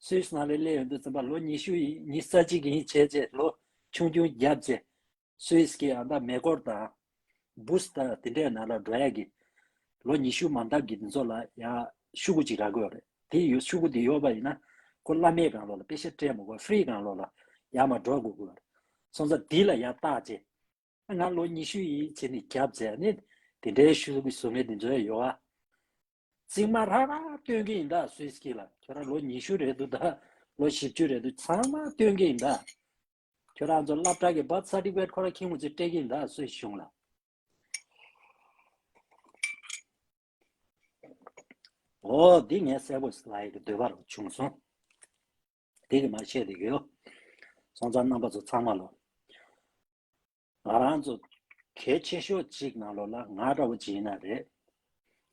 སུད་སི་ནང་ལ་སླེབས་ཡོང་དུས་ཙམ་པ་ལོ་ཉི་ཤུ་ཡིན། ཉི་ཤུ་རྩ་གཅིག་ཡིན་བྱས་བྱས་ལོ་ཆུང་ཆུང་བརྒྱབ་བྱས། སུད་སི་གི་ཨ་མདའ་མེ་འཁོར་དང་། བུ་སི་དང་དེ་འདྲའི་ནང་ལ་འགྲོ་ཡ་གི། ལོ་ཉི་ཤུ་མ་འདབ་ཀྱི་འདི་ཚོ་ལ་ཡ་ཤོག་གུ་ཅིག་རག་གི་ཡོད་རེད། དེ་ཡོད། ཤོག་གུ་དེ་ཡོད་པ་ཡིན་ན། ཁོ་གླ་མེད་སྒང་ལོགས་ལ་པེ་ཤ་སྤྲད་མ་དགོས། ཧྥི་རི་སྒང་ལོགས་ལ་ཡར་མར་འགྲོ་དགོས་ཀྱི་ཡོད་རེད། སོང་ཙང་འདི་ལ་ཡ་བལྟས་བྱས། ང་ལོ་ཉི་ཤུ་ཡིན་བྱས་ནས་བརྒྱབ་བྱས་ནས་དེ་འདྲའི་ཤོག་གུ་བཟོ་མཁན་དེ་ཚོ་ཡོད་ཨ། རྩིག་མ་རག་རག་སྟོན་གྱི་ཡིན་ད། སུད་སི་ལ་ཁྱོད་རང་ལོ་ཉི་ཤུ་རེད་འདུག་ད། ལོ་བཞི་བཅུ་རེད་འདུག་ཚང་མ་སྟོན་གྱི་ཡིན་ད། ཁྱོད་རང་ཚོ་སློབ་གྲྭ་གི་བར་ཚ་ཊི་ཕི་ཀེ་ཊི་ཁོ་རང་ཁྱེར་ཡོང་ཚེ་སྤྲད་ཀྱི་ཡིན་ད་སུད་སི་གཞུང་ལ། འོ་འདི་ངས་གསལ་པོ་ལབ་ཡག་གི་འདོད་པ་རུ་བྱུང་སོང་། དེ་གི་མ་བཤད་དེ་གི་ཡོད། སོང་ཙང་རྣམ་པ་ཚོ་ཚང་མ་ལོ། ང་རང་ཚོ་གལ་ཆེ་ཤོས་གཅིག་ནང་ལོགས་ལ་ང་འདྲ་བོ་ཅིག་ཡིན་ན་རེད།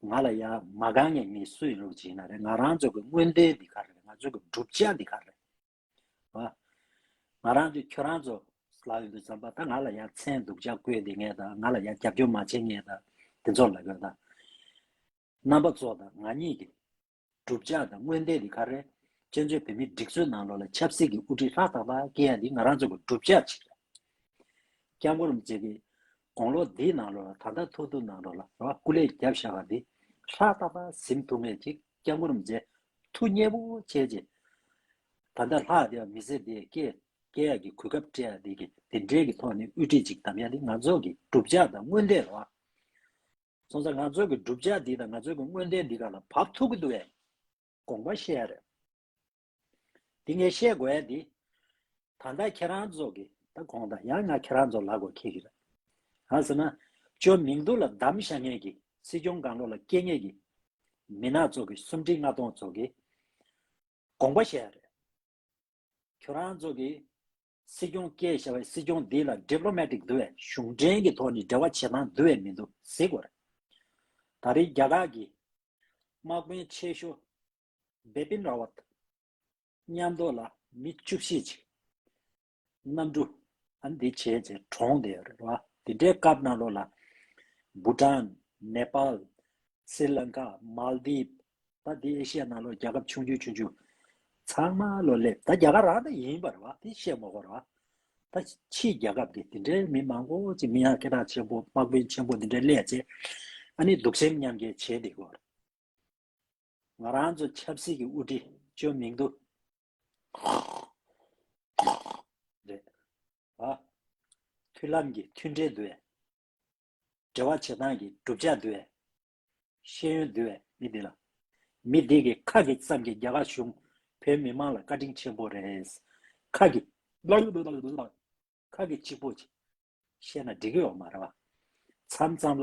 ང་ལ་ཡ་མ་དགའ་མཁན་མི་སུ་ཡིན་རུང་ཅིག་ཡིན་ན་རེད། ང་རང་ཚོ་གི་མངོན་འདོད་འདི་ག་རེ་རེད། ང་ཚོ་གི་བསྒྲུབ་བྱ་འདི་ག་རེ་རེད། བ། ང་རང་ཚོས་ཁྱོད་རང་ཚོ་ལབ་ཡོང་དུས་ཙམ་པ་ད་ང་ལ་ཡ་མཚན་སྡུག་ཅག་བཀོད་བསྡད་མཁན་དང་། ང་ལ་ཡ་རྒྱབ་སྐྱོར་མ་བྱེད་མཁན་དང་དེ་ཚོ་ལབ་དགོས་ད། རྣམ་པ་ཚོ་དང་ང་གཉིས་ཀྱི་བསྒྲུབ་བྱ་དང་མངོན་འདོད་འདི་ག་རེ། བཙན་བྱོལ་བོད་མིའི་སྒྲིག་འཛུགས་ནང་ལོགས་ལ་ཆབ་སྲིད་ཀྱི་དབུ་ཁྲིད་ལྷག་ཏག་ཏག་སྐྱེ་ཡ་འདི་ང་རང་ཚོ་གི་བསྒྲུབ་བྱ་ཅིག་རེད། སྐྱབས་མགོན་རིན་པོ་ཆེ་གིས་དགུང་ལོ་འདིའི་ནང་ལོགས་ལ། ད་ལྟ་ཐུག་དུས་ནང་ལོགས་ལ་རེད་བ། སྐུ་ལས་བརྒྱབ་བཞག་པ་འདི་ལྷག་ཏག་ཏག་ཟིན་ཐུབ་མཁན་ཅིག་སྐྱབས་མགོན་རིན་པོ་ཆེ་ཐུགས་མཉེས་པོ་བྱས་བྱས། ད་ལྟ་ལྷག་བསྡད་པ་མི་ཚེ་འདི་སྐྱེལ། སྐྱེ་ཡག་གི་གོ་སྐབས་སྤྲད་ཡག་འདི་གི་དེ་འདྲའི་གི་ཐོག་ནས་དབུ་ཁྲིད་ཅིག་བདམས་ཡག་འདི་ང་ཚོ་གི་གྲུབ་ཆ་དང་མངོན་འདོད་རེད་བ། སོང་ཙང་ང་ཚོ་གི་གྲུབ་ཆ་འདི་དང་ང་ཚོ་གི་མངོན་འདོད་འདི་ག་ལ་བབས་ཐུབ་ཀྱི་འདུག་བས། དགོངས་པ་བཞེས་ཡ་རེད། འདི་ངས་བཤད་དགོས་ཡ་འདི། ད་ལྟ་ཁྱེད་རང་ཚོ་གི་ད་དགོངས་དག་ཡང་ང་ཁྱེད་རང་ཚོ་ལ་གོ་ཁེལ་གི་རེད། གང་ཟེར་ན། ཅོ་མིང་ཐོ་ལ་བདམས་བཞག་མཁན་གི་སྲིད་སྐྱོང་སྒང་ལོགས་ལ་སྐྱེལ་མཁན་གི་མི་སྣ་ཚོ་གི་སུམ་ཁྲི་ལྔ་སྟོང་ཚོ་གི་དགོངས་པ་བཞེས་ཡ་རེད། ཁྱོད་རང་ཚོ་གི་སྲིད་སྐྱོང་སྐྱེས་བཞག་པའི་སྲིད་སྐྱོང་འདི་ལ་ཌི་པི་ལོ་མེ་ཊིག་འདུག་བས། གཞུང་འབྲེལ་གྱི་ཐོག་ནས་འབྲེལ་བ་བྱེད་སྟངས་འདུག་བས་མི་འདུག་གཟིགས་དགོས་རེད། ད་རེས་རྒྱ་གར་གྱི་དམག་དཔོན་ཆེ་ཤོས་བེ་པིན་ར་ཝད་མཉམ་དུ་ལ་མི་བཅུ་བཞི་ཅིག་གནམ་གྲུ་ཨ་འདི་བྱས་བྱས་གྲོངས་བསྡད་ཡོད་རེད་བ། དེ་འདྲའི་སྐབས་ནང་ལོགས་ལ་བྷུ་ཊཱན། ནེ་པཱལ། སི་རི་ལང་ཀ། མཱལ་དིབ། ད་འདི་ཨེ་ཤི་ཡ་ནང་ལོགས་རྒྱལ་ཁབ་ཆུང་ཆུང་ཆུང་ཆུང་ཚང་མ་ལོ་སླེབས། ད་རྒྱ་གར་རང་ད་ཡིན་པ་རེད་བ། དེ་བཤད་མ་དགོས་རེད་བ། ད་ཕྱིའི་རྒྱལ་ཁབ་ཀྱི་དེ་འདྲའི་མི་མང་པོ་ཅིག་མི་ཡང་སྐད་གྲགས་ཆེན་པོ་དམག་དཔོན་ཆེན་པོ་དེ་འདྲའི་སླེབས་བྱས་ཨ་ནི་གདུག་སེམས་མཉམ་སྐྱེད་བྱས་བསྡད་ཀྱི་ཡོད་རེད། ང་རང་ཚོ་ཆབ་སྲིད་ཀྱི་དབུ་ཁྲིད་ཅོ་མིང་ཐོ་རེད་བ། མཐུན་ལམ་གྱི་མཐུན་འབྲེལ་འདུག་བས། འབྲེལ་བ་བྱེད་སྟངས་ཀྱི་གྲུབ་ཆ་འདུག་བས། ཤེས་ཡོན་འདུག་བས་མི་འདི་ལ། མི་འདི་གི་ཁ་གི་ཙམ་གྱི་རྒྱ་གར་གཞུང་བོད་མི་མང་ལ་བཀའ་དྲིན་ཆེན་པོ་རེད། ཁ་གི་ཁ་གི་གཅིག་པོ་ཅིག་བཤད་ན་འགྲིག་གི་ཡོད་མ་རེད་བ། མཚམས་མཚམས་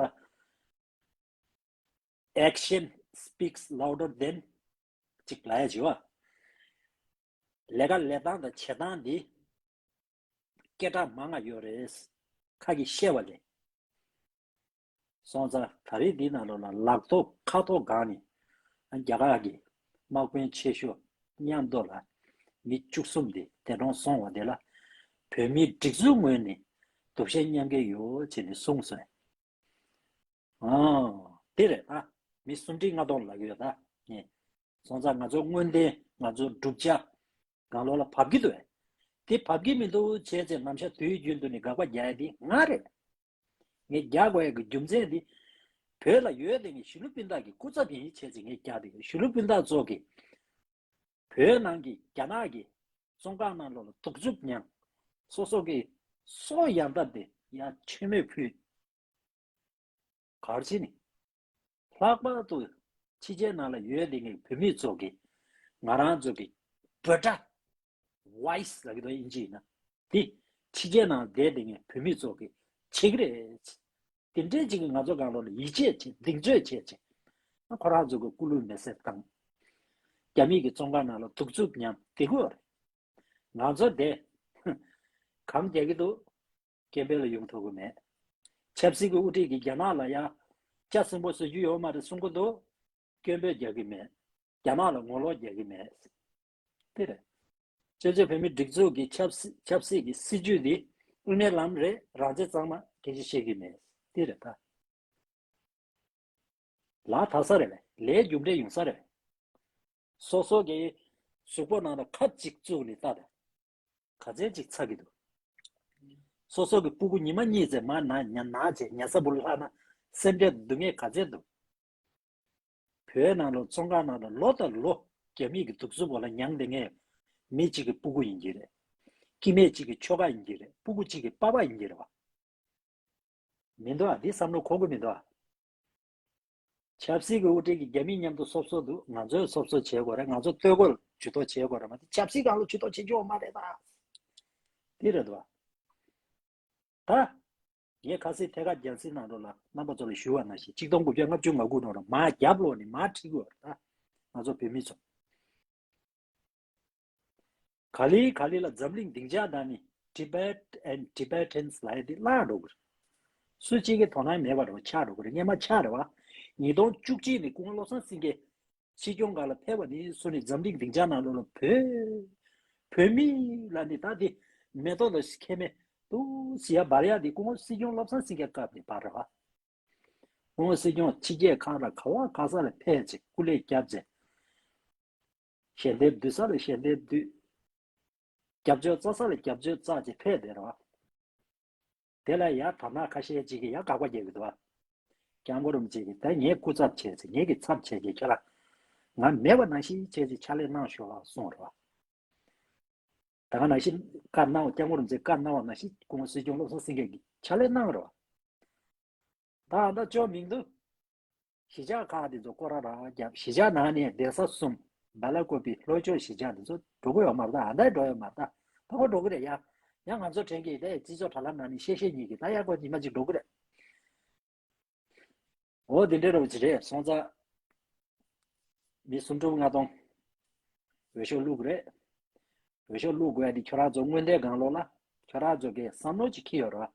ལ་action speaks louder than ཅིག་ལ་ཡ་བྱེད་བ། ལས་ཀ་ལས་སྟངས་དང་བྱེད་སྟངས་འདི་སྐད་གྲགས་མང་ང་ཡོད་རེད། ཁ་གིས་བཤད་པ་ལས། སོང་ཙང་ད་རེས་འདི་ནང་ལོགས་ལ་ལག་ཐོག་ཁ་ཐོག་སྒང་ནས་རྒྱ་གར་གྱི་དམག་དཔོན་ཆེ་ཤོས་མཉམ་དུ་ལ་མི་བཅུ་གསུམ་དེ་འདས་གྲོངས་སོང་བ་དེ་ལ་བོད་མིའི་སྒྲིག་འཛུགས་ངོས་ནས་གདུང་སེམས་མཉམ་སྐྱེད་ཡོད་ཅེས་ནས་གསུངས་སོང་། ཨང་། དེ་རེད་ད། མི་སུམ་ཁྲི་ལྔ་སྟོང་ལབ་ཀྱི་ཡོད་ད། ངས། སོང་ཙང་ང་ཚོ་མངོན་བསྟན་ང་ཚོ་གྲུབ་ཆ་སྒང་ལོགས་ལ་བབས་ཀྱི་འདུག་བས། དེ་བབས་ཀྱི་མི་འདུག་བྱས་ཚེ་ནམ་ཞག་དུས་རྒྱུན་དུ་ནི་དགག་པ་རྒྱག་ཡ་དེ་ང་རེད། ངས་རྒྱག་དགོས་ཡ་གི་རྒྱུ་མཚན་དེ། བོད་ལ་ཡོད་དེ་ངས་གཞིས་ལུས་སྤུན་ཟླ་གི་སྐུ་ཚབ་ཡིན་བྱས་ཚེ་ངས་རྒྱག་དེ་གཞིས་ལུས་སྤུན་ཟླ་ཚོ་གི། བོད་ནང་གི་རྒྱ་ནག་གི་བཙོན་ཁང་ནང་ལོགས་ལ་གདུག་རྩུབ་མྱངས། སོ་སོ་གི་སྲོག་ཡང་དག་དེ་ཡང་མཆོད་མེ་ཕུལ། གར་ཕྱིན་ནི། ལྷག་པར་དུ་ཕྱི་རྒྱལ་ནང་ལ་ཡོད་དེ་ངས་བོད་མི་ཚོ་གི་ང་རང་ཚོ་གི་བོད་སྒྲ་ཝོ་ཡི་སི་ལབ་ཀྱི་འདུག་དབྱིན་ཇི་ཡིན་ན། དེ་ཕྱི་རྒྱལ་ནང་བསྡད་དེ་ངས་བོད་མི་ཚོ་གི་བྱེད་ཀྱི་རེད། དེ་འདྲའི་ཅིག་གི་ང་ཚོ་སྒང་ལོགས་ལ་ཡིད་ཆེས་བྱེད་གདེང་ཚོད་བྱེད་བྱེད། ཁོ་རང་ཚོ་གི་སྐུ་ལུས་མེ་སྲེག་བཏང་། རྒྱ་མི་གི་བཙོན་ཁང་ནང་ལ་གདུག་རྩུབ་མྱངས་བསྡད་ཀྱི་ཡོད་རེད། ང་ཚོ་དེ་གང་རྒྱག་གི་འདུག་སྐད་འབོད་ལ་ཡོང་ཐུབ་ཀྱི་མེད། ཆབ་སྲིད་ཀྱི་དབུ་ཁྲིད་ཀྱིས་རྒྱ་ནག་ལ་ཡ་ལྕགས་སྲིན་པོ་བཟོ་རྒྱུ་ཡོད་མ་རེད་གསུང་གི་འདུག་སྐད་འབོད་རྒྱག་གི་མེད། རྒྱ་ནག་ལ་ངོ་ལོག་རྒྱག་གི་མེད། དེ་རེད། སྤྱི་ཚོགས་བོད་མི་སྒྲིག་འཛུགས་ཀྱི་ཆབ་སྲིད་ཆབ་སྲིད་ཀྱི་སྲིད་ཇུས་འདི་དབུ་མའི་ལམ་རེད། རང་བཙན་གཙང་མ་སྐད་ཆ་བཤད་ཀྱི་མེད། དེ་རེད་ད། ལག་ཐག་ས་རེད་པས། ལས་རྒྱུ་འབྲས་ཡོང་ས་རེད་པས། སོ་སོ་གི་གཟུགས་པོ་ནང་ལ་ཁབ་ཅིག་བཙུགས་ནས་ལྟ་དང་། ག་ཚད་ཅིག་ཚ་གི་འདུག་སོ་སོ་གི་སྤུ་གུ་ཉི་མ་གཉིས་ཙམ་མར་ན་ཉ་ན་བྱས་ཉལ་ས་བུ་ལྷག་ན་སེམས་ཁྲལ་སྡུག་བསྔལ་ག་ཚད་འདུག་བོད་ནང་ལ་བཙོན་ཁང་ནང་ལ་ལོ་དང་ལོ་རྒྱ་མི་གི་གདུག་རྩུབ་འོག་ལ་མྱངས་བསྡད་མཁན་མི་གཅིག་གི་སྤུ་གུ་ཡིན་གྱི་རེད། སྐྱེ་དམན་གཅིག་གི་ཁྱོ་ག་ཡིན་གྱི་རེད། སྤུ་གུ་གཅིག་གི་པ་ཕ་ཡིན་གྱི་རེད་བ། མི་འདུག་ཨ། འདི་བསམ་བློ་འཁོར་གི་མི་འདུག་ཨ། ཆབ་སྲིད་ཀྱི་དབུ་ཁྲིད་ཀྱིས་རྒྱ་མི་མཉམ་དུ་སོབ་སོབ་འདུག་ང་ཚོས་སོབ་སོབ་བྱེད་དགོས་རེད། ང་ཚོ་ལྟོས་གོས་ཇུས་གཏོགས་བྱེད་དགོས་རེད་མ་གཏོགས་ཆབ་སྲིད་སྒང་ལ་ཇུས་གཏོགས་བྱེད་རྒྱུ་ཡོད་མ་རེད་ད། འདི་རེད་འདུག་ཨ། ད། ངས་ཁ་སང་ཐད་ཀར་རྒྱལ་སྲིད་ནང་ལོགས་ལ་རྣམ་པ་ཚོ་ལ་ཞུ་བ་ནང་བཞིན་ཆིག་སྟོང་དགུ་བརྒྱ་ལྔ་བཅུ་ང་དགུ་ནང་ལ་མར་རྒྱབ་ལོག་ནས་མར་ཁྲིད་དགོས་རེད་ད། ང་ཚོ་བོད་མི་ཚོ། ག་ལེ་ག་ལེ་ལ་འཛམ་གླིང་སྡིངས་ཆ་དང་ནི་Tibet and Tibetans ལབ་ཡ་དེ་བརླག་འགྲོ་གི་རེད། སུ་གཅིག་གིས་དོ་སྣང་མེད་པ་རེད་བ། ཆག་འགྲོ་གི་རེད། སྔན་མ་ཆག་རེད་བ། ཉིས་སྟོང་བཅུ་གཅིག་ནས་སྐུ་ངོ་བློ་བཟང་སེང་གེ་སྲིད་སྐྱོང་སྒང་ལ་ཕེབས་པ་ནས་བཟུང་ནས་འཛམ་གླིང་སྡིངས་ཆ་ནང་ལོགས་ལ་བོད་བོད་མི་ལ་ནི་ད་དེ་མེ་ཏོག་དང་ཁེལ་མེད་དུ་ཟེར་ཡ་འབར་ཡ་དེ་སྐུ་ངོ་སྲིད་སྐྱོང་བློ་བཟང་སེང་གེ་སྐབས་ནས་འབར་རེད་བ། སྐུ་ངོ་སྲིད་སྐྱོང་ཕྱི་རྒྱལ་ཁག་ལ་ག་བ་ག་ས་ལ་ཕེབས་བྱས་སྐུ་ལས་བརྒྱབ་བྱས། ཞལ་འདེབས་བསྡུ་ས་ལ་ཞལ་འདེབས་བསྡུས། རྒྱབ་སྐྱོར་བཙལ་ས་ལ་རྒྱབ་སྐྱོར་བཙལ་བྱས་ཕེབས་བསྡད་རེད་བ། དེ་ལ་ཡ་དར་ནག་ཁ་ཤས་ཅིག་གིས་ཡ་དགག་པ་རྒྱག་གི་འདུག་བ། སྐྱབས་མགོན་རིན་པོ་ཆེ་གིས་ད་ངའི་སྐུ་ཚབ་བྱས་ཚེ་ངེད་ཀྱི་ཚབ་བྱས་ཀྱི་ཁྱེད་རང་ང་མེད་པ་ནང་བཞིན་བྱས་ཚེ་ཕྱག་ལས་གནང་ཤོག་ཨ་གསུངས་རེད་བ། ད་ག་ནང་བཞིན་བཀའ་གནང་བ། སྐྱབས་མགོན་རིན་པོ་ཆེས་བཀའ་གནང་བ་ནང་བཞིན་སྐུ་ངོ་སྲིད་སྐྱོང་བློ་བཟང་སེང་གེ་གིས་ཕྱག་ལས་གནང་རོགས། ད་ད་ཅོ་མིང་དུ་གཞིས་ཆགས་ཁག་དེ་ཚོ་སྐོར་ར་ར་རྒྱབ། གཞིས་ཆགས་ནང་ནས་གདན་ས་གསུམ། སྦེ་ལ་ཀོ་པི་ལྷོ་ཕྱོགས་གཞིས་ཆགས་དེ་ཚོ་འགྲོ་གི་ཡོད་མ་རེད། ད་ཨ་ད་འགྲོ་ཡོད་མ་རེད། ད་ད་ཁོ་འགྲོ་གི་རེད་ཡ། ཡང་ང་ཚོ་དྲན་གི་ད་སྤྱི་ཚོགས་དྲ་ལམ་ནང་ནས་བཤད་བཤད་ཉིད་ཀྱི་ད་ཡ་ཁོ་ཉི་མ་ཅིག་འགྲོ་གི་རེད། འོ་དེ་འདྲ་རོ་ཅི་རེད་སོང་ཙང་། མི་སུམ་ཁྲི་ལྔ་སྟོང་། འོས་ཤོག་བླུག་རེད། འོས་ཤོག་བླུག་དགོས་ཡ་དེ་ཁྱོད་རང་ཚོ་སྔོན་བསྡད་སྒང་ལོགས་ལ་ཁྱོད་རང་ཚོ་གི་བསམ་བློ་ཅིག་འཁྱེར་ཡོད་རེད་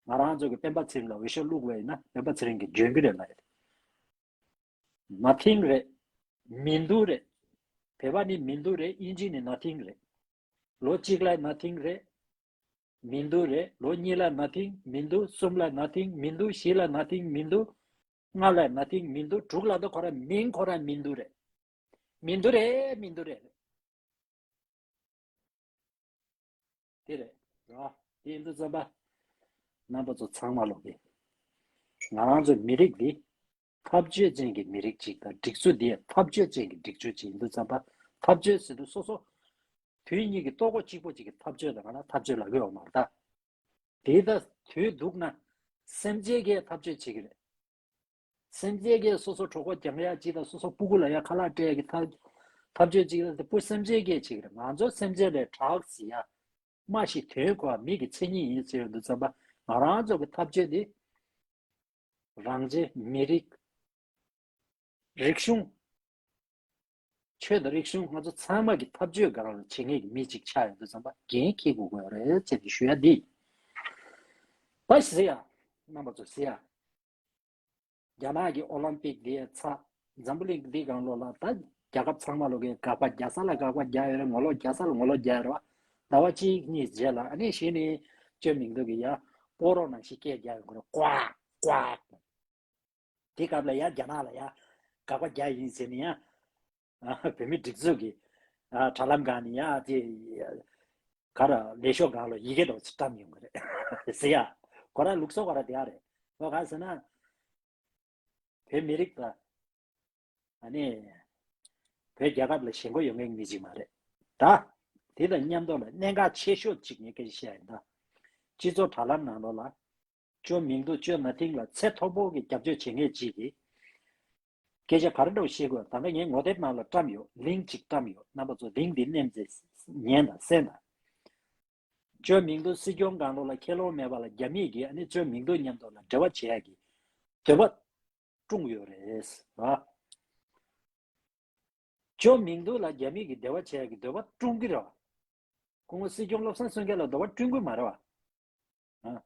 བ། ང་རང་ཚོ་གི་སྤེན་པ་ཚེ་རིང་ལ་འོས་ཤོག་བླུག་དགོས་ཡིན་ན་སྤེན་པ་ཚེ་རིང་གི་འཇོན་གི་རེད་ལ་ཡ། Nothing་རེད། མི་འདུག་རེད། བོད་པ་ནི་མི་འདུག་རེད། དབྱིན་ཇི་ནི་Nothing་རེད། ལོ་གཅིག་ལ་Nothing་རེད། མི་འདུག་རེད། ལོ་གཉིས་ལ་Nothing་མི་འདུག་གསུམ་ལ་Nothing་མི་འདུག་བཞི་ལ་Nothing་མི་འདུག་ལྔ་ལ་Nothing་མི་འདུག་དྲུག་ལ་ད་ཁོ་རང་མིང་ཁོ་རང་མི་འདུག་རེད། མི་འདུག་རེད། མི་འདུག་རེད། དེ་རེད། ར། དེ་ཡིན་དུས་ཙམ་པ། རྣམ་པ་ཚོ་ཚང་མ་ལོག་གི། ང་རང་ཚོའི་མི་རིགས་འདི། འཐབ་རྩོད་ཅན་གྱི་མི་རིགས་ཅིག་དང་སྒྲིག་འཛུགས་འདི་འཐབ་རྩོད་ཅན་གྱི་སྒྲིག་འཛུགས་ཅིག་ཡིན་དུས་ཙམ་པ། འཐབ་རྩོད་ཟེར་དུས་སོ་སོ། དུས་གཉིས་ཀྱི་ལྟོ་གོས་གཅིག་པོ་གཅིག་གི་འཐབ་རྩོད་དང་ང་ལ་འཐབ་རྩོད་ལབ་ཀྱི་ཡོད་མ་རེད་ད། དེ་ལྟ་དུས་འདུག་ན། སེམས་ཅན་གྱི་འཐབ་རྩོད་བྱེད་ཀྱི་རེད། སེམས་ཅན་གྱི་སོ་སོ་གྲོད་ཁོག་རྒྱག་ཡ་གཅིག་དང་སོ་སོ་སྤུ་གུ་ལ་ཡ་ཁ་ལག་སྤྲད་ཀྱི་འཐབ་འཐབ་རྩོད་གཅིག་དང་དེ་སྤུ་སེམས་ཅན་གྱི་བྱེད་ཀྱི་རེད། ང་ཚོ་སེམས་ཅན་ལས་དྲག་ཟེར་ཡ། སྨྲ་ཤེས་དོན་གོ་བ་མི་གི་མཚན་ཉིད་ཡིན་ཟེར་ཡོང་དུས་ཙམ་པ་ང་རང་ཚོ་གི་འཐབ་རྩོད་འདི། རང་རྒྱལ་མི་རིགས། རིག་གཞུང་། ཆོས་དང་རིག་གཞུང་ང་ཚོ་ཚང་མ་གི་འཐབ་རྩོད་སྒང་ལ་བྱེད་མཁན་གྱི་མི་གཅིག་ཆགས་ཡོང་དུས་ཙམ་པ་འགན་འཁྱེར་དགོས་ཀྱི་ཡོད་རེད་ཅེས་ཏེ་ཞུ་ཡ་འདི། པ་ཟེར་ཡ། རྣམ་པ་ཚོ་ཟེར་ཡ། རྒྱ་ནག་གི་ཨོ་ལམ་པིག་འདི་ཚ། འཛམ་བུ་གླིང་འདི་སྒང་ལོགས་ལ་ད་རྒྱལ་ཁབ་ཚང་མ་ལོག་གི་དགག་པ་རྒྱག་ས་ལ་དགག་པ་རྒྱག་ཡོད་རེད། ངོ་ལོག་རྒྱག་ས་ལ་ངོ་ལོག་རྒྱག་ཡོད་རེད་བ། ཟླ་བ་གཅིག་གཉིས་རྗེས་ལ་ཨ་ནི་གཞི་ནས་ཅོ་མིང་དུ་གི་ཡ་སྤོ་རོགས་ནང་བཞིན་སྐད་རྒྱག་ཡོང་གི་རེད། ཀོག་ཀོག་དེ་སྐབས་ལ་ཡ་རྒྱ་ནག་ལ་ཡ་དགག་པ་རྒྱག་ཡིན་ཟེར་ནས་ཡ། ཨ། བོད་མི་སྒྲིག་འཛུགས་ཀྱི་ཨ་དྲ་ལམ་སྒང་ནས་ཡ་དེ་ག་ར་ལས་ཤོག་སྒང་ལ་ཡི་གེ་འདྲ་བོ་ཅིག་བཀྲམ་ཡོང་གི་རེད་ཟེར་ཡ། ཁོ་རང་ལུགས་སྲོལ་ཁོ་རང་དེ་ཡ་རེད། ཁོ་ག་ཟེར་ན། བོད་མི་རིགས་དང་། ཨ་ནི། བོད་རྒྱལ་ཁབ་ལ་ཞེན་ཁོག་ཡོད་མཁན་མི་གཅིག་མ་རེད། ད། དེ་དང་མཉམ་དུ་ལ་གནད་འགག་ཆེ་ཤོས་གཅིག་ངས་སྐད་ཆ་བཤད་ཡིན་ད། སྤྱི་ཚོགས་དྲ་ལམ་ནང་ལོགས་ལ། ཅོ་མིང་དུ་ཅོ་ན་ཐིང་ལ་ཚད་མཐོ་པོ་གི་རྒྱབ་སྐྱོར་བྱེད་མཁན་གཅིག་གིས། སྐད་ཆ་ག་རེ་འདྲ་བོ་བཤད་དགོས། ད་ལྟ་ངས་ངོ་དེབ་ནང་ལ་བཀྲམ་ཡོད། ལིང་ཅིག་བཀྲམ་ཡོད། རྣམ་པ་ཚོ་ལིང་འདི་མནན་ཚེ་ཉན་དང་གསན་དང་། ཅོ་མིང་དུ་སྲིད་སྐྱོང་སྒང་ལོགས་ལ་ཁས་ལོང་མེད་པ་ལ་རྒྱ་མིས་ཀྱིས་ཨ་ནི་ཅོ་མིང་དུ་མཉམ་དུ་ལ་འབྲེལ་བ་བྱེད་ཡག་གི་འདོད་པ་བསྐྲུན་ཡོད་རེད། ཨ། ཅོ་མིང་དུ་ལ་རྒྱ་མི་གི་འབྲེལ་བ་བྱེད་ཡག་གི་འདོད་པ་བསྐྲུན་གི་རེད་བ། སྐུ་ངོ་སྲིད་སྐྱོང་བློ་བཟང་སེང་གེ་ལ་འདོད་པ་བསྐྲུན་གི་མ་རེད་བ། ཨ།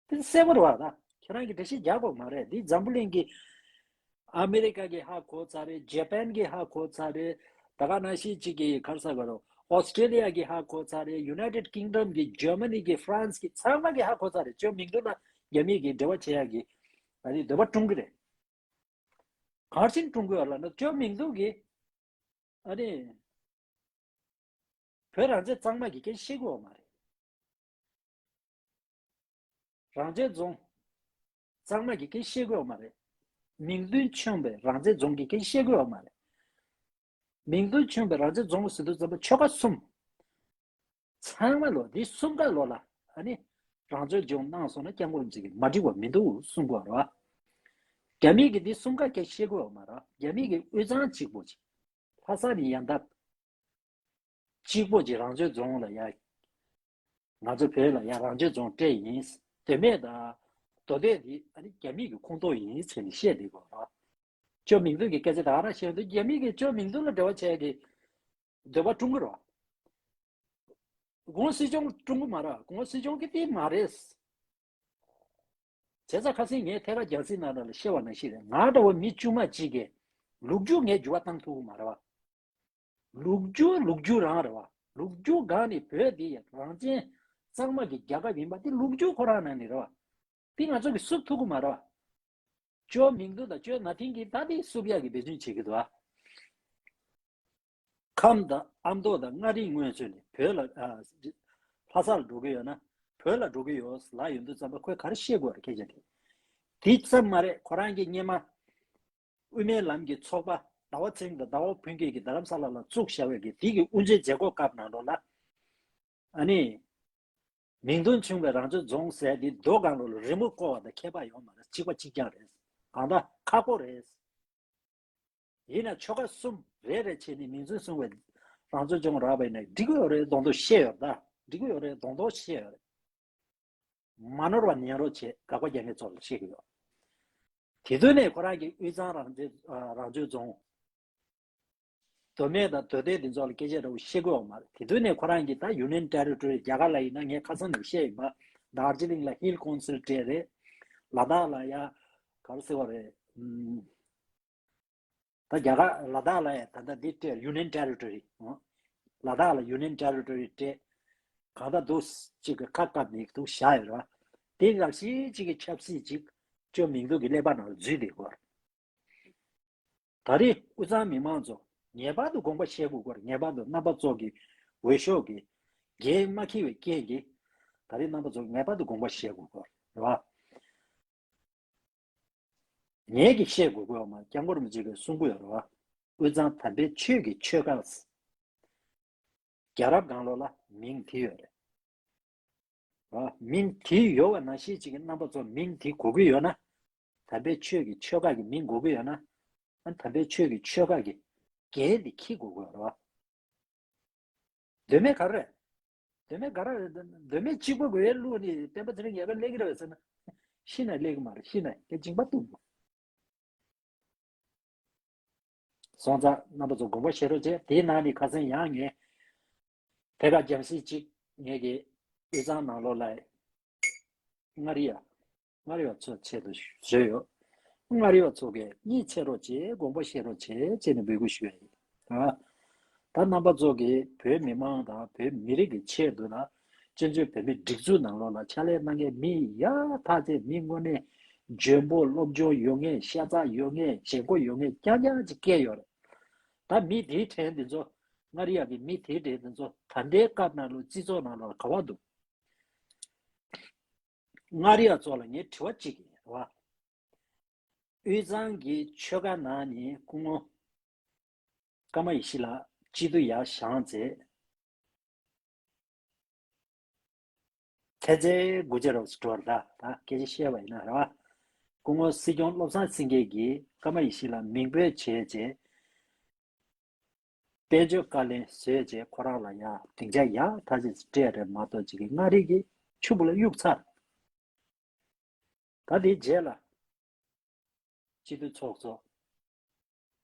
དེ་གསལ་པོ་རེད་བ་ད། ཁྱེད་རང་གི་འགྲེལ་བཤད་རྒྱག་དགོས་མ་རེད། འདི་འཛམ་བུ་གླིང་གི་ཨ་མེ་རི་ཀ་གི་ཧ་གོ་ཚར་རེད། ཇེ་པན་གི་ཧ་གོ་ཚར་རེད། ད་ག་ནང་བཞིན་གཅིག་གི་ག་རེ་ཟེར་དགོས་རེད། ཨོ་སི་ཀྲེ་ལི་ཡ་གི་ཧ་གོ་ཚར་རེད། ཡུ་ནའི་ཊེཌ་ཀིང་ཌམ་གི་ཇར་མ་ནི་གི་ཧྥ་རན་སི་གི་ཚང་མ་གི་ཧ་གོ་ཚར་རེད། ཅོ་མིང་དུ་ལ་རྒྱ་མི་གི་འབྲེལ་བ་བྱེད་ཡག་གི་ཨ་ནི་འདོད་པ་བསྐྲུན་གི་རེད། ག་རེ་བྱས་ནས་བསྐྲུན་དགོས་ལབ་ན་ཅོ་མིང་དུ་གིས་ཨ་ནི་བོད་རང་བཙན་གཙང་མ་གི་སྐད་བཤད་དགོས་པ་མ་རེད། རང་བཙན་རྫོང་གཙང་མ་གི་སྐད་བཤད་དགོས་པ་མ་རེད། མིང་དོན་མཚུངས་པའི་རང་བཙན་རྫོང་གི་སྐད་བཤད་དགོས་པ་མ་རེད། མིང་དོན་མཚུངས་པའི་རང་བཙན་རྫོང་ཟེར་དུས་ཙམ་པ་ཆོལ་ཁ་གསུམ། ཚང་མ་ལོ་འདི་གསུམ་ཀ་ལོ་ལ་ཨ་ནི་རང་བཙན་ལྗོངས་གནང་སོང་ན་སྐྱབས་མགོན་རིན་པོ་ཆེ་གིས་མ་འགྲིག་པ་མི་འདུག་གསུང་གི་ཡོད་རེད་བ། རྒྱ་མི་གིས་འདི་གསུམ་ཀ་སྐད་བཤད་ཀྱི་ཡོད་མ་རེད། རྒྱ་མི་གིས་དབུས་གཙང་གཅིག་པོ་ཅིག་ལྷ་ས་ནས་ཡང་ད་གཅིག་པོ་ཅིག་རང་བཙན་རྫོང་ལ་ཡ། ང་ཚོ་བོད་ལ་ཡ་རང་བཙན་རྫོང་སྤྲད་ཡིན། དོན་མེད་ད། མདོ་སྟོད་འདི་ཨ་ནི་རྒྱ་མི་གི་ཁོངས་གཏོགས་ཡིན་ཟེར་ནས་བཤད་བསྡད་ཀྱི་ཡོད་རེད་བ། ཅོ་མིང་དུ་གི་སྐད་ཆ་ད་ག་རང་བཤད་འདུག་རྒྱ་མི་གིས་ཅོ་མིང་དུ་ལ་འབྲེལ་བ་བྱས་ཏེ་འདོད་པ་བསྐྲུན་གྱི་རེད་བ། གོང་སྲིད་སྐྱོང་བསྐྲུན་གྱི་མ་རེད། གོང་སྲིད་སྐྱོང་གིས་དེ་མ་རེད། བྱས་ཙང་ཁ་སང་ངས་ཐད་ཀར་རྒྱང་སྲིང་ནང་ལ་བཤད་པ་ནང་བཞིན་རེད། ང་འདྲ་བོ་མི་དཀྱུས་མ་གཅིག་གིས་ལོ་རྒྱུས་ངས་འགྱུར་བ་བཏང་ཐུབ་ཀྱི་མ་རེད་བ། ལོ་རྒྱུས་ལོ་རྒྱུས་རང་རེད་བ། ལོ་རྒྱུས་སྒང་ནས་བོད་འདི་རང་བཙན་གཙང་མ་གི་རྒྱལ་ཁབ་ཡིན་པ་འདི་ལོ་རྒྱུས་ཁོ་རང་ནང་ནས་རེད་བ། འདི་ང་ཚོ་གིས་བསུབ་ཐུབ་ཀྱི་མ་རེད་བ། ཅོ་མིང་དུ་དང་ཅོ་ན་ཐིང་གིས་ད་འདི་བསུབ་ཡག་གི་འབད་བརྩོན་བྱེད་ཀྱི་འདུག་ཨ། ཁམས་དང་ཨ་མདོ་དང་མངའ་རིས་སྔོན་ཚུད་ནས་བོད་ལ་ཨ། ལྷ་སར་འགྲོ་གི་ཡོད་ན་བོད་ལ་འགྲོ་གི་ཡོད་ལབ་ཡོང་དུས་ཙམ་པ་ཁོས་ག་རེ་བཤད་དགོས་རེད་སྐད་ཆ་དེ། དེ་ཙམ་མ་རེད། ཁོ་རང་གིས་སྔོན་མ་དབུ་མའི་ལམ་གྱི་ཚོགས་པ་ཟླ་བ་ཚེ་རིང་དང་ཟླ་བ་ཕུན་སྐྱིད་ཀྱིས་རྡ་རམ་ས་ལ་ལ་བཙུགས་བཞག་པའི་གི་དེ་གི་དབུ་འབྱེད་མཛད་སྒོ་སྐབས་ནང་ལོགས་ལ། ཨ་ནི། མིང་དོན་མཚུངས་པའི་རང་སྐྱོང་རྫོང་ཟེར་དེ་རྡོ་སྒང་ལོགས་ལ་རི་མོ་བརྐོ་བ་དང་ཁྱད་པར་ཡོད་མ་རེད། གཅིག་པ་གཅིག་རྐྱང་རེད། གང་ལྟར་ཁག་པོ་རེད། ཡིན་ན་ཆོལ་ཁ་གསུམ་རེ་རེ་བྱས་ནས་མིང་དོན་མཚུངས་པའི་རང་སྐྱོང་ལྗོངས་རག་པ་ཡིན་ན་འགྲིག་གི་ཡོད་རེད་མདོག་མདོག་བཤད་ཡོད་ད། འགྲིག་གི་ཡོད་རེད་མདོག་མདོག་བཤད་ཡོད་རེད། མ་ནོར་བ་ཉན་རོགས་བྱེད། དགག་པ་རྒྱག་མཁན་ཚོ་ལ་བཤད་གི་ཡོད། དེ་དུས་ནས་ཁོ་རང་གིས་དབུས་གཙང་རང་བཙན་ཨ་རང་སྐྱོང་རྫོང་། མདོ་སྨད་དང་མདོ་སྟོད་དེ་ཚོ་ལ་སྐད་ཆ་འདྲ་བོ་བཤད་གི་ཡོད་མ་རེད། དེ་དུས་ནས་ཁོ་རང་གིས་ད་Union Territory རྒྱ་གར་ལ་ཡིན་ན་ངས་ཁ་སང་ནས་བཤད་ཡིན་པ། དར་ཇི་ལིང་ལ་Hill Council སྤྲད་རེད། ལ་དྭགས་ལ་ཡ་ག་རེ་ཟེར་བ་རེད། ཨུམ། ད་རྒྱ་གར་ལ་དྭགས་ལ་ཡ་ད་ལྟ་འདི་སྤྲད། Union Territory ཨང་། ལ་དྭགས་ལ་Union Territory སྤྲད། གང་ལྟར་འདུག་ཅིག་གི་ཁ་བཀབ་ནས་འདུག་བཞག་ཡོད་རེད་བ། དེ་རགས་ཤིག་ཅིག་གི་ཆབ་སྲིད་ཅིག་ཅོ་མིང་འདུག་གི་ཀླད་པ་ནང་ལ་འཛུལ་བསྡད་ཡོད་རེད། ད་རེས་དབུས་གཙང་མི་མང་ཚོ་ངེས་པར་དུ་དགོངས་པ་བཞེས་དགོས་ཀྱི་ཡོད་རེད། ངེས་པར་དུ་རྣམ་པ་ཚོ་གི་འོས་ཤོག་གི་འགན་མ་འཁྱེར་བའི་རྐྱེན་གྱིས། ད་རེས་རྣམ་པ་ཚོ་ངེས་པར་དུ་དགོངས་པ་བཞེས་དགོས་ཀྱི་ཡོད་རེད་བ། ངས་ཀྱིས་བཤད་དགོས་ཀྱི་ཡོད་མ་རེད། སྐྱབས་མགོན་རིན་པོ་ཆེ་གིས་གསུང་གི་ཡོད་རེད་བ། དབུས་གཙང་དམ་པའི་ཆོས་ཀྱི་ཆོལ་ཁ། རྒྱལ་རབས་སྒང་ལོགས་ལ་མིང་དེ་ཡོད་རེད། ཨ། མིང་དེ་ཡོད་པ་ནང་བཞིན་ཅིག་གི་རྣམ་པ་ཚོ་མིང་དེ་དགོས་ཀྱི་ཡོད་ན། དམ་པའི་ཆོས་ཀྱི་ཆོལ་ཁ་གི་མིང་དགོས་ཀྱི་ཡོད་ན། ཨ། དམ་པའི་ཆོས་ཀྱི་ཆོལ་ཁ་གི་འགན་དེ་འཁྱེར་དགོས་ཀྱི་ཡོད་རེད་བ། མདོ་སྨད་ག་རེ་རེད། མདོ་སྨད་ག་རེ་རེད། མདོ་སྨད་གཅིག་པོ་དགོས་ཡས་བླུགས་ནས་སྤེན་པ་ཚེ་རིང་ཡར་ལ་སླེབས་ཀྱི་རེད་བས་ཟེར་ན། ཤི་ན་སླེབས་ཀྱི་མ་རེད། ཤི་ན་སྐད་ཅིག་པ་གཏུབ། སོང་ཙང་རྣམ་པ་ཚོ་དགོངས་པ་བཞེས་རོགས་བྱེད། དེའི་ནང་ནས་ཁ་སང་ཡང་ངས་ཐད་ཀར་རྒྱང་སྲིང་གཅིག་ངེད་ཀྱི་དབུས་གཙང་ནང་ལོགས་ལ་མངའ་རིས་ཡ། མངའ་རིས་པ་ཚོའི་ཆེད་དུ་བཟོས་ཡོད། མངའ་རིས་པ་ཚོ་གིས་གཉིད་སད་རོགས་བྱེད། དགོངས་པ་བཞེས་རོགས་བྱེད་ཅེས་ནས་འབོད་སྐུལ་ཞུ་ཡ་ཡིན། ད་ད་རྣམ་པ་ཚོ་གིས་བོད་མི་མང་དང་བོད་མི་རིགས་ཀྱི་ཆེད་དུ་ལ། སྤྱི་མཐུན་བོད་མིའི་སྒྲིག་འཛུགས་ནང་ལོགས་ལ་ཕྱག་ལས་གནང་མཁན་མི་ཡག་ཐག་ཆོད། མི་དངོས་གནས་འཇོན་པོ། སློབ་སྦྱོང་ཡོད་མཁན། ཤ་ཚ་ཡོད་མཁན། བྱེད་སྒོ་ཡོད་མཁན་རྐྱང་རྐྱང་ཅིག་བསྐོས་ཡོད་རེད། ད་མི་དེའི་གྲས་འདི་ཚོ། མངའ་རིས་པ་གི་མི་དེའི་གྲས་འདི་ཚོ་ད་ལྟའི་སྐབས་ནང་ལོགས་སྤྱི་ཚོགས་ནང་ལོགས་ག་པར་འདུག་མངའ་རིས་པ་ཚོ་ལ་ངས་དྲི་བ་གཅིག་ཡིན་རེད་བ། དབུས་གཙང་གི་ཆོལ་ཁ་ནང་ནས་སྐུ་ངོ་ཀརྨ་ཡེ་ཤེས་ལགས་སྤྱི་འཐུས་ཡར་བཞེངས་རྗེས། ཐེལ་ཙེ་དགུ་བརྒྱ་རོགས་སུ་འགྲོ་བར་གདའ། ད་སྐད་ཆ་བཤད་པ་ཡིན་ན་རེད་བ། སྐུ་ངོ་སྲིད་སྐྱོང་བློ་བཟང་སེང་གེ་གིས་ཀརྨ་ཡེ་ཤེས་ལགས་མིང་འབོད་བྱས་རྗེས། དཔལ་འབྱོར་བཀའ་བློན་བཟོས་རྗེས་ཁོ་རང་ལ་ཡང་སྡིངས་ཆ་ཡག་ཐག་ཆོད་སྤྲད་རེད་མ་གཏོགས་ཅིག་གི་མངའ་རིས་ཀྱི་ཆུ་བུ་ལ་གཡུག་ཚར། ད་དེའི་རྗེས་ལ་སྤྱི་འཐུས་ཚོགས་གཙོ།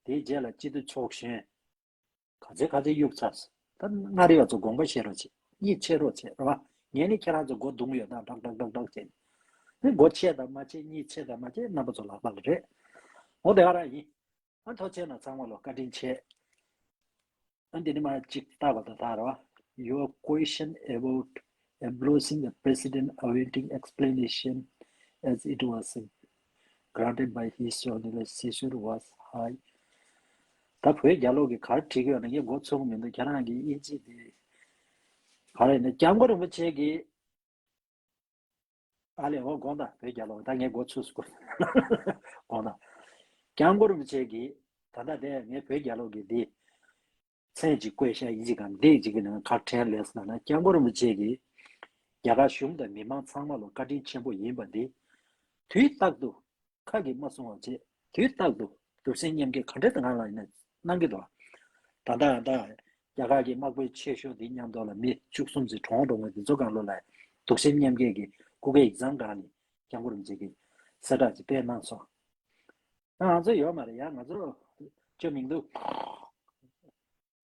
དེའི་རྗེས་ལ་སྤྱི་འཐུས་ཚོགས་གཞོན། ག་ཚད་ག་ཚད་གཡུག་ཚར། ད་མངའ་རིས་པ་ཚོ་དགོངས་པ་བཞེས་རོགས་བྱེད། གཉིད་སད་རོགས་བྱེད་རེད་བ། ངས་ནི་ཁྱེད་རང་ཚོ་མགོ་རྡུང་ཡོད་ད་ཏག་ཏག་ཏག་ཏག་བྱས། ནི་མགོ་ཆད་དང་མ་ཆད། གཉིད་ཆད་དང་མ་ཆད་རྣམ་པ་ཚོ་ལག་པ་ལ་རེད། འོ་དེ་ག་རང་ཡིན། ཨ། ཐུགས་རྗེ་ཆེ་གནང་། ཚང་མ་ལོ་བཀའ་དྲིན་ཆེ། ཨ། འདི་ནི་མ་གཅིག་ལྟ་བ་དང་ལྟ་ར་བ། Your question about endorsing the president awaiting explanation as it was granted by His Holiness Sisulu was high. ད་བོད་རྒྱལ་ལོ་གིས་ག་རེ་བྲིས་ཀྱི་ཡོད་ན་ངས་མགོ་ཚོས་ཀྱི་མི་འདུག་ཁྱེད་རང་གིས་དབྱིན་ཇི་དེ་ག་རེ་ཡིན་ན། སྐྱབས་མགོན་རིན་པོ་ཆེ་གིས། ཨ་ལས། འོ་དགོངས་དག་བོད་རྒྱལ་ལོ། ད་ངས་མགོ་ཚོས་སུ་དགོངས་དག་སྐྱབས་མགོན་རིན་པོ་ཆེ་གིས་ད་ལྟ་དེ་ངས་བོད་རྒྱལ་ལོ་གི་འདི་མཚན་ཅིག་བཀོད་ཤག་ཡིན་གཅིག་གམ་འདི་གཅིག་གི་ནང་ག་དྲན་ལེས་ན་ན། སྐྱབས་མགོན་རིན་པོ་ཆེ་གིས་རྒྱ་གར་གཞུང་དང་མི་མང་ཚང་མ་ལ་བཀའ་དྲིན་ཆེན་པོ་ཡིན་པ་འདི། དུས་རྟག་ཏུ་ཁ་གིས་མ་གསུང་བ་བྱས། དུས་རྟག་ཏུ་གདུང་སེམས་མཉམ་སྐྱེད་ག་འདྲ་དེ་ང་ལ་ཡིན་ན་གནང་གི་འདུག་ད་ལྟ་ད་རྒྱ་གར་གྱི་དམག་དཔོན་ཆེ་ཤོས་འདི་མཉམ་དུ་ལ་མི་བཅུ་གསུམ་ཙམ་གྲོངས་འགྲོ་མཁན་འདི་ཚོ་སྒང་ལོགས་ལ་གདུང་སེམས་མཉམ་སྐྱེད་ཀྱི་སྐུ་སྒེར་ཡིག་ཚང་སྒང་ནས་སྐྱབས་མགོན་རིན་པོ་ཆེ་གིས་གསལ་བསྒྲགས་ཅིག་སྤེལ་གནང་སོང་། ང་ཚོ་ཡོད་མ་རེད་ཡ། ང་ཚོ་ཅོ་མིང་འདུག་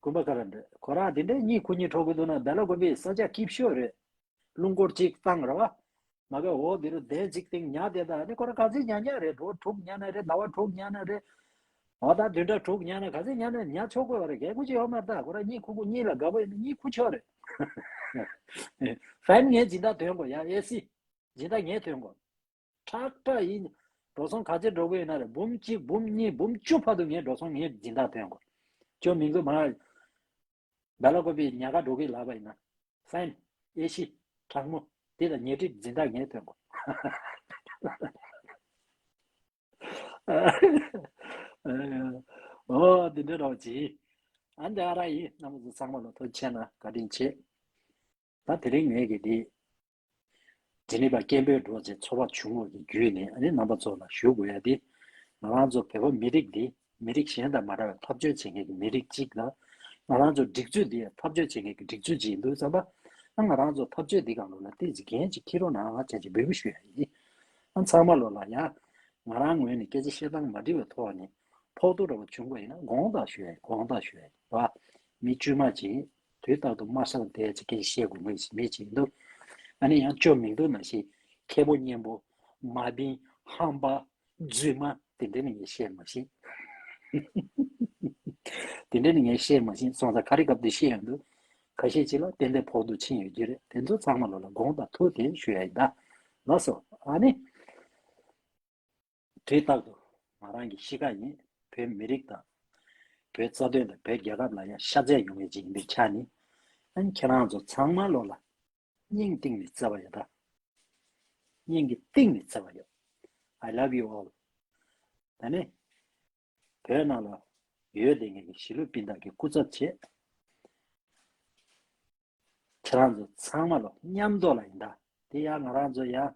དགོན་པ་ག་རེ་འདྲ། ཁོ་རང་དེ་འདྲའི་གཉིད་ཁུག་གཉིད་ཁུག་གི་འདུག་ན། སྦེ་ལ་དགོན་པའི་ས་ཆ་སྐྱིད་ཤོས་རེད། རླུང་འཁོར་གཅིག་བཏང་ར་བ། མ་ག་འོ་དེ་རུ་གདན་གཅིག་སྟེང་ཉལ་བསྡད་ད་ནི་ཁོ་རང་ག་ཚོད་ཉལ་ཉལ་རེད། འགྲོ་དྲུག་ཉལ་ན་རེད། ཟླ་བ་དྲུག་ཉལ་ན་རེད། འོ་ད་བདུན་ཕྲག་དྲུག་ཉལ་ན་ག་ཚོད་ཉལ་ན་ཉལ་ཆོག་གི་ཡོད་རེད། གལ་ཁུ་ཅི་ཡོད་མ་རེད། ད་ཁོ་རང་གཉིད་ཁུག་ཁུག་གཉིད་ལ་དགའ་པོ་ཡིན་ན་གཉིད་ཁུག་ཆོག་རེད། ཧྥན་ངས་སྦྱིན་བདག་ཐོན་དགོས་ཡ། ཨེ་སི་སྦྱིན་བདག་ངས་ཐོན་དགོས། ཁྲག་ཁྲག་ཡིན། འགྲོ་སོང་ག་ཚོད་འགྲོ་གི་ཡོད་ན་རེད། འབུམ་གཅིག་འབུམ་གཉིས་འབུམ་བཅུ་བར་དུ་ངས་འགྲོ་སོང་ངས་སྦྱིན་བདག་ཐོན་དགོས། ཅོ་མིང་དུ་མ། སྦེ་ལ་ཀོ་པི་ཉག་ག་འགྲོ་གི་ལབ་པ་ཡིན་ན། ཧྥན། ཨེ་ཤི། དྲག་མོ། དེ་ལ་ཉལ་ཁྲི་སྦྱིན་བདག་ངས་ཐོན་དགོས། ཨོ་འདི་འདྲ་རོགས་གྱིས། ཨ་འདི་ཨ་ར་ཡིན། རྣམ་པ་ཚོ་ཚང་མ་ལ་ཐུགས་རྗེ་ཆེ་གནང་། བཀའ་དྲིན་ཆེ། ད་དེ་རིང་ངས་ཀྱི་འདི་ཇི་ནི་བ་སྐད་འབོད་འགྲོ་ཅེས་ཚོར་བ་བྱུང་བ་གི་བརྒྱུད་ནས་ཨ་ནི་རྣམ་པ་ཚོ་ལ་ཞུ་དགོས་ཡ་འདི། ང་རང་ཚོ་བོད་པ་མི་རིགས་འདི་མི་རིགས་གཞན་དང་མ་འདྲ་བའི་འཐབ་རྩོད་བྱེད་མཁན་གྱི་མི་རིགས་གཅིག་དང་། ང་རང་ཚོ་སྒྲིག་འཛུགས་འདི་འཐབ་རྩོད་བྱེད་མཁན་གྱི་སྒྲིག་འཛུགས་གཅིག་ཡིན་དུས་ཙམ་པ། ཨ་ང་རང་ཚོ་འཐབ་རྩོད་འདི་སྒང་ལོགས་ལ་ཏོག་ཙམ་འགན་ཅིག་འཁྱེར་རོགས་གནང་བྱས་ཅིག་འབོད་སྐུལ་ཞུ་ཡ་ཡིན། ཨ་ཚང་མ་ལོགས་ལ་ཡ། ང་རང་ངོས་ནས་སྐད་ཆ་བཤད་སྟངས་མ་འགྲིག་པའི་ཐོག་ནས་ཕོག་ཐུག་འདྲ་པོ་བྱུང་པ་ཡིན་ན་དགོངས་དག་ཞུ་ཡ་ཡིན། དགོངས་དག་ཞུ་ཡ་ཡིན་པ། མི་དཀྱུས་མ་ཅིག་དུས་རྟག་ཏུ་དམའ་ས་ལ་བསྡད་ཅིག་སྐད་ཆ་བཤད་དགོས་མཁན་ཞིག་མི་ཅིག་ཡིན་དུས། ཨ་ནི་ཡང་ཅོ་མིང་འདུག་ནང་བཞིན་མཁས་པོ་སྙན་པོ། མ་བིན། ཧམ་པ། རྫུན་མ་དེ་འདྲ་ནི་ངས་བཤད་མ་ཤེས། དེ་འདྲ་ནི་ངས་བཤད་མ་ཤེས་སོང་ཙང་ག་རེ་སྐབས་དེ་བཤད་ཡོང་དུས། ཁ་ཤས་ཅིག་ལ་ཏན་ཏན་ཕོག་ཐུག་ཕྱིན་ཡོད་ཀྱི་རེད། དེ་ཚོ་ཚང་མ་ལོགས་ལ་དགོངས་དག་ཐུགས་བདེན་ཞུ་ཡ་ཡིན་ད། ལགས་སོ། ཨ་ནི། དུས་རྟག་ཏུ་ང་རང་གི་གཤིས་ཀ་ཡིན། བོད་མི་རིགས་དང་། བོད་རྩ་དོན་དང་བོད་རྒྱལ་ཁབ་ལ་ཡང་ཤ་ཚ་ཡོང་མཁན་ཅིག་ཡིན་པའི་ཆ་ནས། ཨ་ནི་ཁྱེད་རང་ཚོ་ཚང་མ་ལོགས་ལ་སྙིང་གཏིང་ནས་བརྩེ་བ་ཡོད་ད། སྙིང་གི་གཏིང་ནས་བརྩེ་བ་ཡོད། I love you all. ད་ནི་བོད་ནང་ལ་ཡོད་བསྡད་མཁན་གྱི་གཞིས་ལུས་སྤུན་ཟླ་གི་སྐུ་ཚབ་བྱས། ཁྱེད་རང་ཚོ་ཚང་མ་ལོ་མཉམ་དུ་ལ་ཡིན་ད། དེ་ཡང་ང་རང་ཚོ་ཡང་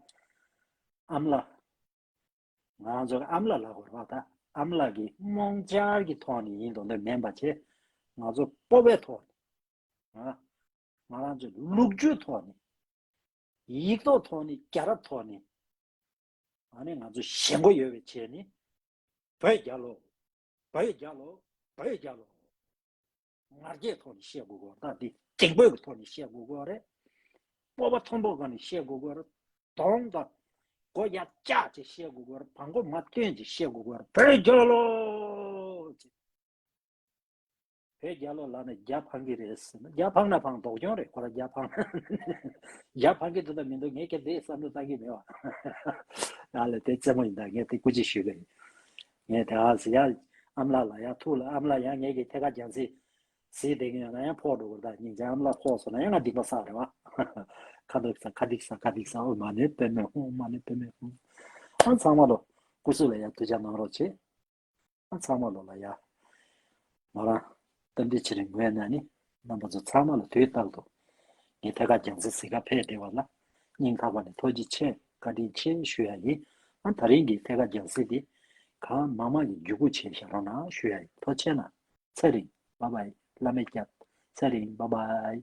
ཨ་མ་ལགས། ང་རང་ཚོ་ཨ་མ་ལགས་ལབ་དགོས་རེད་པ་ད། ཨ་མ་ལགས་ཀྱི་རྨོངས་འཆར་གྱི་ཐོག་ནས་ཡིན་མདོག་མདོག་མིན་པ་བྱས། ང་ཚོ་སྤོབས་པའི་ཐོག་ནས། ང་ང་རང་ཚོའི་ལོ་རྒྱུས་ཐོག་ནས། ཡིག་ཐོག་ཐོག་ནས། རྒྱལ་རབས་ཐོག་ནས། ཨ་ནི་ང་ཚོ་ཞེན་ཁོག་ཡོད་པའི་ཆེད་ནས། བོད་རྒྱལ་ལོ། བོད་རྒྱལ་ལོ། བོད་རྒྱལ་ལོ། ང་རྒྱལ་ཐོག་ནས་བཤད་དགོས་ཀྱི་ཡོད་རེད། ད་འདི་དྲང་པོའི་ཐོག་ནས་བཤད་དགོས་ཀྱི་ཡོད་རེད། སྤོབས་པ་མཐོན་པོའི་སྒང་ནས་བཤད་དགོས་ཀྱི་ཡོད་རེད། གདོང་དང་མགོ་ཡར་བཀྱག་བྱས་བཤད་དགོས་ཀྱི་ཡོད་རེད། བྲང་ཁོག་མར་བཏོན་བྱས་བཤད་དགོས་ཀྱི་ཡོད་རེད། བོད་རྒྱལ་ལོ། བོད་རྒྱལ་ལོ་ལབ་ནས་རྒྱ་ཕངས་ཀྱི་རེད་ཟེར་ན། རྒྱ་ཕངས་ན་ཕངས། སྡུག་གྱོང་རེད། ཁོ་རང་རྒྱ་ཕངས། རྒྱ་ཕངས་ཀྱི་འདུག་དང་མི་འདུག་ངས་ཀྱང་དེ་བསམ་བློ་བཏང་གི་མེད་པ། ཡ་ལ་དེ་རྩེད་མོ་ཡིན་ད། ངས་དེ་སྐུ་མཁྱེན་ཞུས་པ་ཡིན། ངས་དེ་ཨ་ཟེར་ཡ། ཨ་མ་ལགས་ལ་ཡ་ཐུག་ལ། ཨ་མ་ལགས་ཡང་ངས་ཀྱི་ཐད་ཀར་རྒྱང་སྲིང་གཟིགས་བསྡད་ཀྱི་ཡོད་ན་ཡང་ཕོག་འགྲོ་གི་རེད་ད། སྙིང་རྗེ། ཨ་མ་ལགས་ཕོག་སོང་ན་ཡང་ང་སྡིག་པ་བསགས་རེད་པ། ཁ་སྡིག་བསགས། ཁ་སྡིག་བསགས། ཁ་སྡིག་བསགས། ཨོཾ་མ་ཎི་པདྨེ་ཧཱུྃ། ཨོཾ་མ་ཎི་པདྨེ་ཧཱུྃ། ཨ་ཚང་མ་ལོ་སྐུ་གཟུགས་ལ་ཡ་གདུལ་བྱ་གནང་རོགས་བྱེད། ཨ་ཚང་མ་ལོ་ལ་ཡ། ང་རང་རྟ་མགྲིན་ཚེ་རིང་ངོས་ནས་ནི་རྣམ་པ་ཚོ་ཚང་མ་ལ་དུས་རྟག་ཏུ་ངས་ཐད་ཀར་རྒྱང་སྲིང་གཟིགས་ག་ཕེབས་བསྡད་པ་ལ་སྙིང་ཐག་པ་ནས་ཐུགས་རྗེ་ཆེ། བཀའ་དྲིན་ཆེ་ཞུ་ཡ་ཡིན། ཨ་དེ་རིང་གི་ཐད་ཀར་རྒྱང་སྲིང་འདི་གང་མང་མང་གིས་བརྒྱུད་སྐུར་བྱས་བཞག་རོགས་གནང་ཞུ་ཡ་ཡིན། ཐུགས་རྗེ་ཆེ་གནང་། ཚེ་རིང་། བཱའི་བཱའི། བླ་མའི་སྐྱབས། ཚེ་རིང་། བཱའི་བཱའི།